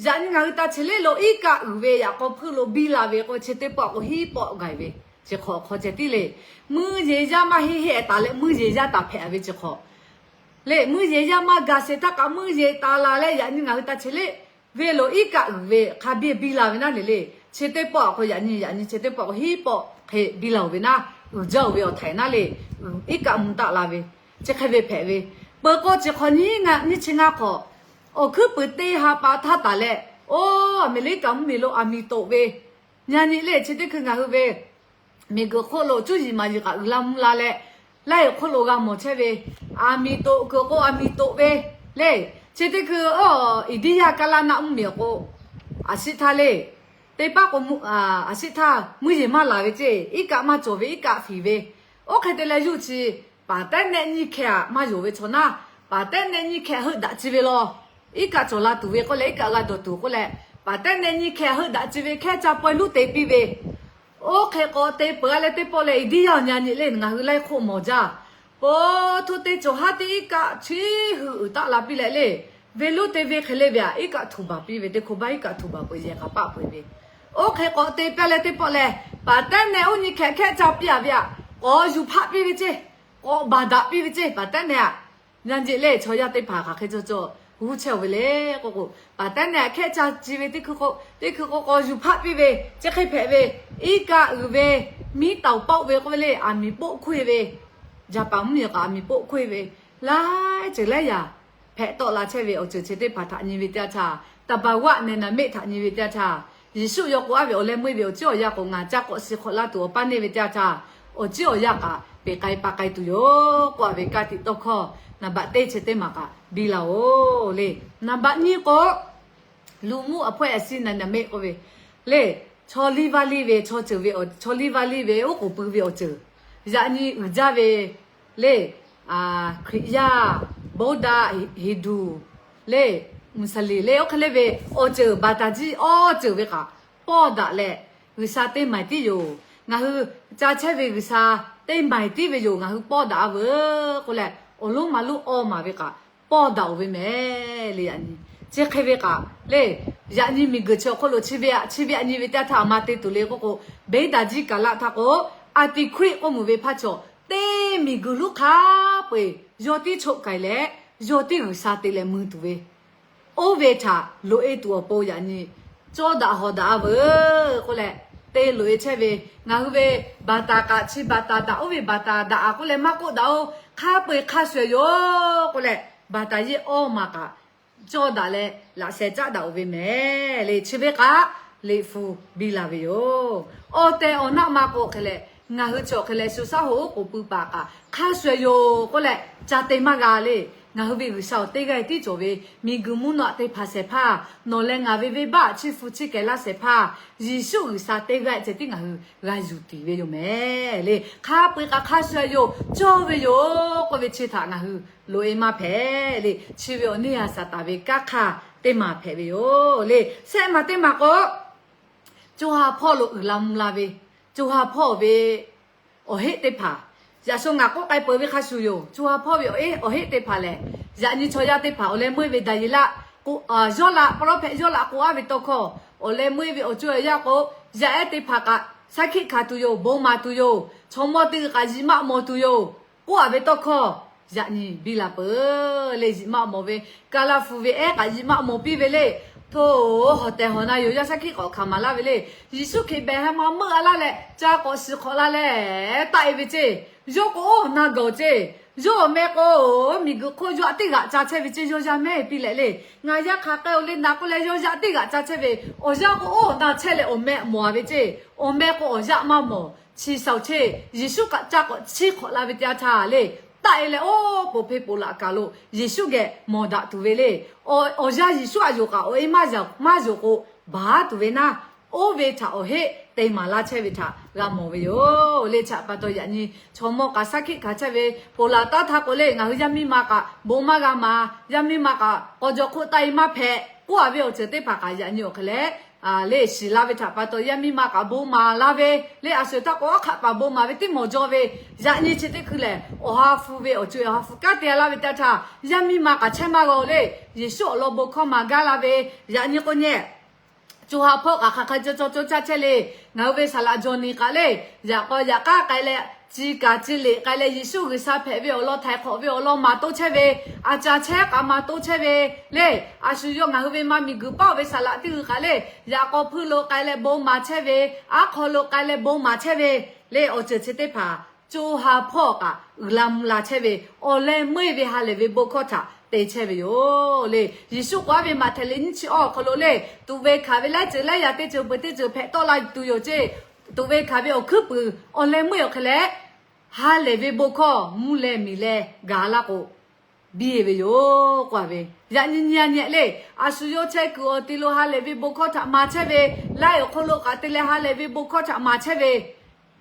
Yaꞈ nyi ngaˬ hui ta chi le lo iˉ kaˆ uiˍ ve yaꞈ k'aw hpeuˇ lo biˇ la ve k'o, chi teˇ pawˆ k'o hiˉ pawˆ gaˬ ve, chi hk'awꞈ hk'aw ceh tiˉ le. Muˇ yeˬ yaˇ maˇ heˆ heˆ taˍ leh muˇ yeˬ yaˇ taˍ hpehꞈ ve chi hk'awꞈ le. Muˇ yeˬ yaˇ maˇ gaˬ sheˍ htaˇ kaꞈ muˇ yeˬ taˍ la leh yaꞈ nyi ngaˬ hui ta chi le ve lo iˉ kaˆ uiˍ ve hk'a biˇ biˇ la ve naˉ le le. Chi teˇ pawˆ k'o yaꞈ nyi yaꞈ nyi chi teˇ pawˆ k'o hiˉ pawˆ hk'e biˇ la-oˬ ve naˉ, uiˍ jaˇ-oˬ ve awˬ htaiˍ naˉ le, iˉ kaˆ mvuh taˆ la ve, chi hk'e ve hpehꞈ ve. Peuˬ k'o chi hk'awꞈ nyiˇ chi ngaˇ hk'awꞈ awˬ hkuiˉ puiˍ teˇ ha pa htaˇ taˍ leh, oˇ Aˍmeˍriˆkaˍ mvuhˇmiˬ lo aˬ miˍ toꞈ ve, yaꞈ nyi le chi teˇ hkui ngaˬ hui ve miˬguiˬ hk'oˆ lo cuˇ yiˍ maˍ yiˍ kaꞈ uiˍ la mvuh la leh, laiˉ hk'oˆ lo g'a mawˬ chehˇ ve, aˬ miˍ toꞈ kuiˬ k'o aˬ miˍ toꞈ ve le. Chi teˇ hkui oˇ India Kala naˆ mvuhˇmiˬ awˬ k'o, aˬ shiˆ htaˇ le, teˇ paˉ k'o aˬ shiˆ htaˇ muˇ yeˬ maˇ laˬ ve ce, iˉ kaˆ maˇ cawˬ ve iˉ kaˆ fiˍ ve, oˇ hk'e te leh yuˇ chi paˍ tehˉ nehˆ nyiˇ hkeh aꞈ maˇ yonˍ ve chaw naˉ, paˍ tehˉ nehˆ nyiˇ hkeh heuˆ daꞈ ci ve law. Iˉ kaˆ cawˬ la tuˬ ve k'oˆ leh iˉ kaˆ g'a dawˬ tuˬ k'oˆ leh, paˍ tehˉ nehˆ nyiˇ hkeh heuˆ daꞈ ci ve hkehˉ ca pawehˇ luˉ te piˇ ve, oˇ hk'e k'awꞈ te peuˬ-a leh teˇ pawˆ leh India awˬ nyi a nyi le ngaˬ hui laiˉ hk'oˆ mawˬ jaˇ. Peuˬ htoˇ teˇ cawˬ haˉ teˇ iˉ kaˆ chi hui uiˍ taˆ la piˇ leh le, venˇ lonˉ te ve hk'e le ve aꞈ iˉ kaˆ htuꞈ baˬ piˇ ve, teˇ hkawˇ baˆ iˉ kaˆ htuꞈ baˬ peuˬ yehˬ k'a paˆ peuˬ ve, oˇ hk'e k'awꞈ te piˇ leh teˇ pawˆ leh, paˍ tehˉ nehˆ oˇ nyi hkeh hkehˉ ca piˇ-a ve aꞈ k'awꞈ yuˬ hpaˆ piˇ ve ce, k'awꞈ baˬ daꞈ piˇ ve ce paˍ tehˉ nehˆ aꞈ. Yaˇ jeꞈ le chaw yaˇ teˇ hpaˍ hk'aˬ hk'e caw caw g'uˇ chehˇ-oˬ ve le k'oˆ k'o, paˍ tehˉ nehˆ aꞈ hkehˉ ca ci ve teˇ hkui k'o, teˇ hkui k'o k'awꞈ yuˬ hpaˆ piˇ ve, chi hk'e hpehꞈ ve, iˉ kaˆ uiˍ ve, miˉ taoˍ paoˆ ve k'oˆ ve le, aˬ miˍ poˆ hkoˇ-e ve, Jaˍpaˍ mvuhˇmiˬ kaꞈ aˬ miˍ poˆ hkoˇ-e ve, laiˉ ceuˬ laiˉ yaꞈ hpehꞈ tawˆ la chehˇ ve awˬ ceuˬ chi teˇ hpaˍ htaꞈ nyi ve teˇ yanˇ htaˇ, သဘာဝ nehˬ naˍ meˆ htaꞈ nyi ve teˇ yanˇ htaˇ, Yeˍsuˆ yawˇ k'oˆ-a ve awˬ leh meuˇ ve awˬ ciˉ awˬ yanˇ k'o ngaˬ ca k'awꞈ shiˍ hk'awꞈ laˇ tuˬ awˬ paˇ neˇ ve teˇ yanˇ htaˇ, awˬ ciˉ awˬ yanˇ kaꞈ peˬ k'ai pa k'ai tuˬ yoˬ k'oˆ-a ve ka tiꞈ tawˇ hkawˇ naˍ baꞈ teˇ chi teˇ maˬ kaꞈ biˇ la-oˬ le. Naˍ baꞈ nyiˇ k'o, luˬ mvuhˇ awˬ hpawehˇ a shinˉ naˍ naˍ meˆ k'oˆ ve le, chaw liˇ vaˇ liˇ ve chaw ceuˬ ve, chaw liˇ vaˇ liˇ ve oˉ k'oˍ pui ve awˬ ceuˬ, yaꞈ nyi uiˍ jaˇ ve le, Hkriꞈ yaˇ Buddha, Hindu le, Muslim le, oˇ hk'e le ve awˬ ceuˬ baˬ taˍ jiˇ awˬ ceuˬ ve kaꞈ pawˇ daꞈ leh G'uiˬsha teˇ maiˍ tiˉ yoˬ. Ngaˬ hui ca chehˇ ve G'uiˬsha teˇ maiˍ tiˉ ve yoˬ. Ngaˬ hui pawˇ daꞈ-a veuˬ k'oˆ leh, awˬ lonˉ ma lonˉ awˇ maˍ ve kaꞈ pawˇ daꞈ-oˬ ve mehˍ le. Yaꞈ nyi chi hk'e ve kaꞈ le, yaꞈ nyi miˬguiˬ chi awˬ hk'oˆ lo chi ve aꞈ, chi ve aꞈ nyi ve teˇ htaˇ aˬ ma te tuˬ le k'oˆ k'o, Beˍiˉdaˍjiˆ kaˍlaˆ htaˇ k'o, antichrist k'oˆ mvuh ve hpaˇ chaw, teˇ miˬguiˬ lonˉ hk'a peu-eˬ yawˇ tiˉ choˆ k'ai leh, yawˇ tiˉ G'uiˬsha te leh mui tuˬ ve, oˇ ve htaꞈ loꞈ-e tuˬ awˬ pon yaꞈ nyi cawˇ daꞈ hawˍ daꞈ-a veuˬ k'oˆ leh, te loꞈ-e chehˇ ve, ngaˬ hui ve baˬ taˍ kaꞈ chi baˬ taˍ daꞈ, oˇ ve baˬ taˍ daꞈ-a k'oˆ leh maˇ k'oˆ daꞈ-oˬ. Hk'a peu-eˬ hk'a shuˍ-eˬ yoˬ k'oˆ leh, baˬ taˍ yeˇ awˇ ma kaꞈ cawˇ daꞈ leh laꞈ sheh caˉ daꞈ-oˬ ve mehˍ le. Chi ve kaꞈ liꞈ hpu biˇ la ve yoˬ. Awˬ tehˬ awˬ naˆ ma k'o hk'e leh, ngaˬ hui chi awˬ hk'e leh shu shaˉ hoꞈ oˉ k'oˍ pui paˍ kaꞈ hk'a shuˍ-eˬ yoˬ k'oˆ leh, ca te maˇ g'a le. Ngaˬ hui ve G'uiˬsha awˬ teˇ g'aˇ tiˉ cawˬ ve, miˬguiˬ mvuhˇ naw aꞈ te hpanˍ shehˍ hpaˇ, nawˬ leh ngaˬ ve venˇbaˆ chiˇ hpu chiˇ kehˬ laˇ shehˍ hpaˇ, Yeˍsuˆ G'uiˬsha teˇ g'aˇ ceh tiˉ ngaˬ hui g'a yuˬ tiˍ ve yoˬ mehˍ le. Hk'a peu-eˬ kaꞈ hk'a shuˍ-eˬ yoˬ, cawˇ ve yoˬ k'oˆ ve chi htaꞈ ngaˬ hui loꞈ-e maˇ hpehꞈ le. Chi ve awˬ neˇ ha Saˍtanˍ ve kanˉ hk'aˇ teˇ maˬ hpehꞈ ve yoˬ le. Shehˆ maˬ teˇ maˬ k'o, co ha hpawˇ lo uiˍ la mvuh la ve, co ha hpawˇ ve awˬ heˆ teˇ hpaˍ, yaꞈ shu ngaˬ k'oˆ k'ai peuˬ ve hk'a shuˍ yoˬ. Co ha hpawˇ ve awˬ heˆ teˇ hpaˍ lehˬ, yaꞈ nyi chaw yaˇ teˇ hpaˍ awˬ leh meuˇ-e ve Daˍyeˍlaˆ k'o, Yawˇlaˆ, prophet Yawˇlaˆ k'oˆ-a ve tawˇ hkawˇ, awˬ leh meuˇ-e ve awˬ co awˬ yaˇ k'o, yaˇ ehˉ teˇ hpaˍ kaꞈ shaˉ hkiˆ hkanˍ tuˬ yoˬ, bon maˍ tuˬ yoˬ, chaw mawˇ teˇ g'uiˬ kaꞈ yiꞈ maˆ mawˬ tuˬ yoˬ k'oˆ-a ve tawˇ hkawˇ yaꞈ nyi biˇ la peuˬ le. Yiꞈ maˆ mawˬ ve, Kaˍlaˇ hpu ve ehˉ kaꞈ yiꞈ maˆ mawˬ piˇ ve le. Hto, hawˬ tehˬ hawˬ na yoˬ, yaˇ shaˉ hkiˆ k'awꞈ hkanˍ maˍ laˇ ve le. Yeˍsuˆ Hkriꞈ behˬ ha ma meuˆ-a laˇ leh, ca k'awꞈ shiˍ hk'awꞈ la leh taˆ-e ve ceˇ. Yawˇ k'o oˇ awˬ na gaˬ-oˬ ceˇ. Yawˇ awˬ meh k'o, miˬguiˬ hk'oˆ yawˇ aꞈ teˇ g'aꞈ ca chehˇ ve ceˇ. Yawˇ yaˇ mehˉ piˇ leh le, ngaˬ yaˇ hk'aˬ k'ai-o le na k'oˆ leh, yawˇ yaˇ aꞈ teˇ g'aꞈ ca chehˇ ve, awˬ yanˇ k'o oˇ awˬ na chehˇ leh awˬ meh mawˬ-a ve ceˇ. Awˬ meh k'o awˬ yaˇ maˇ mawˬ, chi shaoˍ cheˇ. Yeˍsuˆ kaꞈ ca k'awꞈ chiˇ hk'awꞈ la ve teˇ yanˇ htaˇ le, taˆ-e leh oˇ poˬ hpeˇ poˬ laꞈ kaˬ lo Yeˍsuˆ geh mawˬ daꞈ tuˬ ve le. Awˬ yanˇ Yeˍsuˆ aꞈ yonˍ kaꞈ awˬ e maˇ yonˍ k'o, baˬ tuˬ ve naˇ, oˇ ve htaꞈ awˬ heˆ te maˍ laˇ chehˇ ve htaꞈ g'a mawˬ ve yoˬ le. Chi htaꞈ pa taw yaꞈ nyi chaw mawˇ kaꞈ shaˉ hkiˆ hkanˍ chehˇ ve ponˬ laˬ taˉ htaˇ k'o le, ngaˬ hui yaˇ miˇ ma kaꞈ bon maˇ g'a maˍ, yaˇ miˇ ma kaꞈ k'aw jaw hk'oˆ taˆ-e maˇ hpehꞈ k'oˆ-a ve awˬ ceuˬ teˇ hpaˍ kaꞈ yaꞈ nyi awˬ hk'e leh le shiˍ la ve htaꞈ pa taw, yaˇ miˇ ma kaꞈ bon maˍ la ve le. A shu htaˇ k'o aˉ hk'aꞈ paˍ bon maˍ ve teˇ mawˬ jaw ve, yaꞈ nyi chi teˇ hkui lehˬ, Awˬ ha hpu ve awˬ co-e Awˬ ha hpu kanˉ te-a laˇ ve teˇ htaˇ, yaˇ miˇ ma kaꞈ chehˇ maˇ g'a-o le. Yeˍsuˆ awˬ lawn bon hkawˇ maˍ gaˇ la ve, yaꞈ nyi k'o nyehˇ co ha hpawˇ kaꞈ hk'aˬ hk'e caw caw caw caˇ chehˇ le. Ngaˬ hui ve saˍ laꞈ jawˬ niˬ kaꞈ le, yaꞈ k'aw yaꞈ k'aˉ k'ai leh, ci kaˍ ci leꞈ k'ai leh, Yeˍsuˆ G'uiˬsha hpehꞈ ve awˬ lawn htaiˍ hk'awꞈ ve awˬ lawn maˍ to chehˇ ve, a ca chehˇ kaꞈ maˍ to chehˇ ve le. A shu yawˇ ngaˬ hui ve ma miˬguiˬ paˉ-oˬ ve saˍ laꞈ teˇ g'uiˬ kaꞈ le, yaꞈ k'aw hpuiˇ lo k'ai leh bon maˍ chehˇ ve, aˉ hk'aw lo k'ai leh bon maˍ chehˇ ve le. Awˬ ceuˬ chi teˇ hpaˍ co ha hpawˇ kaꞈ uiˍ la mvuh la chehˇ ve, awˬ leh meuˇ-e ve ha lehˬ ve bon hkawˇ htaꞈ te chehˇ ve yoˬ le. Yeˍsuˆ k'oˆ-a ve Maꞈhtehˍ liꞈ nyiˇ chi awˇ awˬ hk'aw lo le, tuꞈ ve hkanˍ ve laiˉ ceuˬ laiˉ yaꞈ teˇ ceuˬ peuˬ teˇ ceuˬ hpehꞈ tawˆ la tuˬ yoˬ ceˇ. Tuꞈ ve hkanˍ ve awˬ hkuiˉ puiˍ awˬ leh meuˇ-e awˬ hk'e leh, ha lehˬ ve bon hkawˇ mvuh leh miˬ leh gaˬ laˇ k'o, biˇ-e ve yoˬ k'oˆ-a ve. Yaꞈ nyi nyi-a nyi le, a shu yawˇ chehˇ kuiˬ awˬ te lo ha lehˬ ve bon hkawˇ htaꞈ maˍ chehˇ ve, laiˉ awˬ hk'oˆ lo kaꞈ te leh ha lehˬ ve bon hkawˇ htaꞈ maˍ chehˇ ve,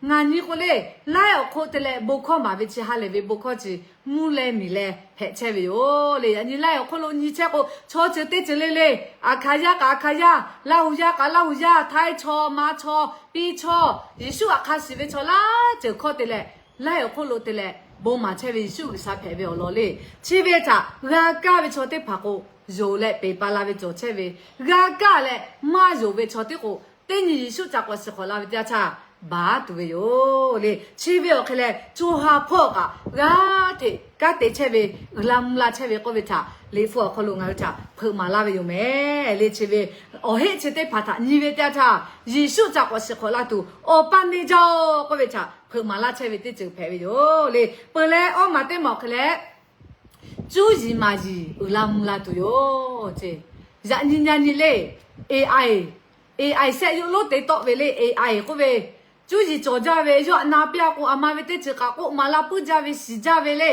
ngaˬ nyi k'o le, laiˉ awˬ hk'oˆ te leh bon hkawˇ maˍ ve chi ha lehˬ ve bon hkawˇ chi mvuh leh miˬ leh hpehꞈ chehˇ ve yoˬ le. Yaꞈ nyi laiˉ awˬ hk'oˆ lo nyi chehˇ k'o, chaw ceuˬ teˇ ceuˬ le le, aˬ hk'aˬ yaˇ kaꞈ aˬ hk'aˬ yaˇ, Laˇ huˍ yaˇ kaꞈ Laˇ huˍ yaˇ, Htaiˇ chaw, ma chaw, piˇ chaw, Yeˍsuˆ aꞈ hk'a shiˍ ve chaw laˇ ceuˬ hkawˇ te leh, laiˉ awˬ hk'oˆ lo te leh bon maˍ chehˇ ve Yeˍsuˆ G'uiˬsha hpehꞈ ve awˬ lawn le. Chi ve htaꞈ g'a kaˇ ve chaw teˇ hpaˍ k'o, yonˍ leh peˬ pa la ve cawˬ chehˇ ve, g'a kaˇ leh maˇ yonˍ ve chaw teˇ k'o, teˇ nyi Yeˍsuˆ ca k'awꞈ shiˍ hk'awꞈ la ve teˇ yanˇ htaˇ, baˬ tuˬ ve yoˬ le. Chi ve awˬ hk'e leh co ha hpawˇ kaꞈ g'aˇ hteꞈ kanˉ te chehˇ ve, uiˍ la mvuh la chehˇ ve k'oˆ ve htaꞈ liꞈ hpu awˬ hk'aw lo ngaˬ hui htaꞈ hpeuꞈ maˍ laˇ ve yoˬ mehˍ le. Chi ve awˬ heˆ chi teˇ hpaˍ htaꞈ nyi ve teˇ yanˇ htaˇ, Yeˍsuˆ ca k'awꞈ shiˍ hk'awꞈ la tuˬ awˬ pa neˇ jaˇ-oˬ k'oˆ ve htaꞈ hpeuꞈ maˍ laˇ chehˇ ve teˇ ceuˬ hpehꞈ ve yoˬ le. Peuˬ leh awˇ maˬ teˇ maˬ awˬ hk'e leh, cuˇ yiˍ maˍ yiˍ uiˍ la mvuh la tuˬ yoˬ ce. Yaꞈ nyi nyi-a nyi le, A I, A I shehˆ yoˬ lonˉ te tawˆ ve le. A I k'oˆ ve, cuˇ yiˍ cawˬ jaˇ ve yawˇ aꞈ na piˇ-a k'o, aˬ ma ve teˇ ceuˬ kaꞈ k'oˆ maˍ laˇ puiˉ jaˇ ve shiˍ jaˇ ve le.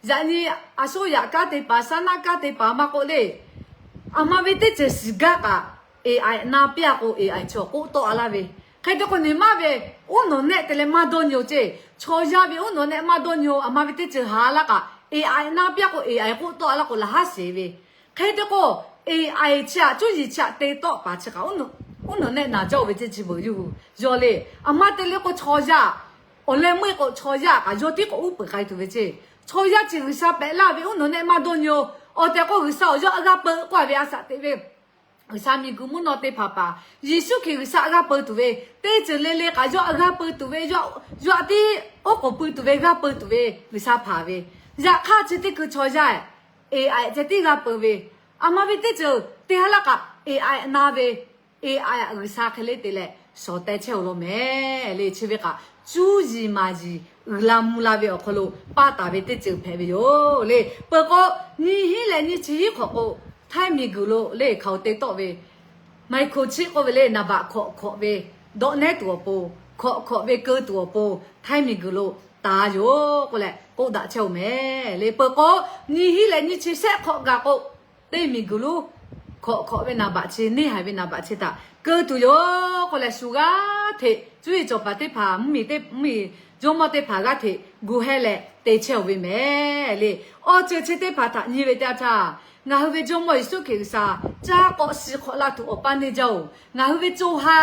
Yaꞈ nyi a shoˉ yaꞈ kanˉ te paˍ, saˉ naˆ kanˉ te paˍ maˇ k'oˆ le, aˬ ma ve teˇ ceuˬ shiˍ gaˇ kaꞈ, A I aꞈ na piˇ-a k'o, A I chaw k'oˆ tawˆ-a laˇ ve. Hk'e te k'o, neˬ maˇ ve uˉ nawˬ nehˆ te leh maˇ dawˇ nyi-oˬ ce. Chaw yaˇ ve uˉ nawˬ nehˆ maˇ dawˇ nyi-oˬ. Aˬ ma ve teˇ ceuˬ haˍ laˇ kaꞈ, Eˍ, a, na piˇ k'o, eˍ, a, k'oˆ tawˆ la k'o, laꞈ haˉ sheˍ ve. Hk'e te k'o, eˍ, a, chi htaꞈ cuˇ yiˍ chi htaꞈ te tawˆ paˍ chi kaꞈ, uˉ nawˬ neˆ na jaˇ-oˬ ve ceˇ chi beuꞈ yuˬ yawˇ le. Aˬ ma te le k'o, chaw yaˇ, awˬ leh meuˇ k'o, chaw yaˇ kaꞈ yawˇ tiˉ k'awꞈ uˉ peunˍ k'ai tuˬ ve ceˇ. Chaw yaˇ chi G'uiˬsha pehꞈ laˇ ve uˉ nawˬ neˆ maˇ dawˇ nyi-oˬ. Awˬ tehˬ k'o, G'uiˬsha awˬ yawˇ a g'aˇ peu k'oˆ ve a shaꞈ teꞈ ve G'uiˬsha miˬguiˬ mvuhˇ naw teˇ hpaˍ paˍ, Yeˍsuˆ Hkriꞈ G'uiˬsha a g'aˇ peu tuˬ ve, teˇ ceuˬ le le kaꞈ yawˇ a g'aˇ peu tuˬ ve, yawˇ, yawˇ a tiˉ oˉ k'oˍ pui tuˬ ve g'aˇ peu tuˬ ve G'uiˬsha hpanˍ ve. Yaꞈ hk'aˇ, chi teˇ hkui chaw yaˇ, eˍ, a, ceh tiˉ g'aˇ peu ve, aˬ ma ve teˇ ceuˬ te ha laˇ kaꞈ, eˍ, a, na ve, eˍ, a, G'uiˬsha hk'e le te leh shawˍ teh chehˇ-oˬ law mehˍ le. Chi ve kaꞈ, cuˇ yiˍ maˍ yiˍ uiˍ la mvuh la ve awˬ hk'aw lo paˇ taˍ ve teˇ ceuˬ hpehꞈ ve yoˬ le. Peuˬ k'o, nyiˇ hinˉ leh nyiˇ chi hiˉ hk'awꞈ k'o, Htaiˇ miˬguiˬ lo le hkaoˍ te tawˆ ve, microchip k'oˆ ve le, naˍ baꞈ hkawꞈ hkawꞈ ve dawˆ nehˉ tuˬ awˬ pon, hkawꞈ hkawꞈ ve keu tuˬ awˬ pon, Htaiˇ miˬguiˬ lo taˍ yoˬ k'oˆ leh k'oˆ daꞈ chehˇ-oˬ mehˍ le. Peuˬ k'o, nyiˇ hinˉ leh nyiˇ chi shehˆ hk'awꞈ gaˬ k'o, teˇ miˬguiˬ lo hkawꞈ hkawꞈ ve naˍ baꞈ chi, neˇ haiˬ ve naˍ baꞈ chi htaꞈ keu tuˬ yoˬ k'oˆ leh, shu g'aˇ hteꞈ cuˇ yiˍ cawˬ paˍ teˇ hpaˍ, mvuhˇmiˬ teˇ, mvuhˇmiˬ jawˇmawˇ teˇ hpaˍ g'aˇ hteꞈ gu hehˇ leh te chehˇ-oˬ ve mehˍ le. Awˬ ceuˬ chi teˇ hpaˍ htaꞈ nyi ve teˇ yanˇ htaˇ, ngaˬ hui ve Jawˇmawˇ Yeˍsuˆ Hkriꞈ G'uiˬsha caˇ k'awꞈ shiˍ hk'awꞈ la tuˬ awˬ paˇ neˇ jaˇ-oˬ. Ngaˬ hui ve co ha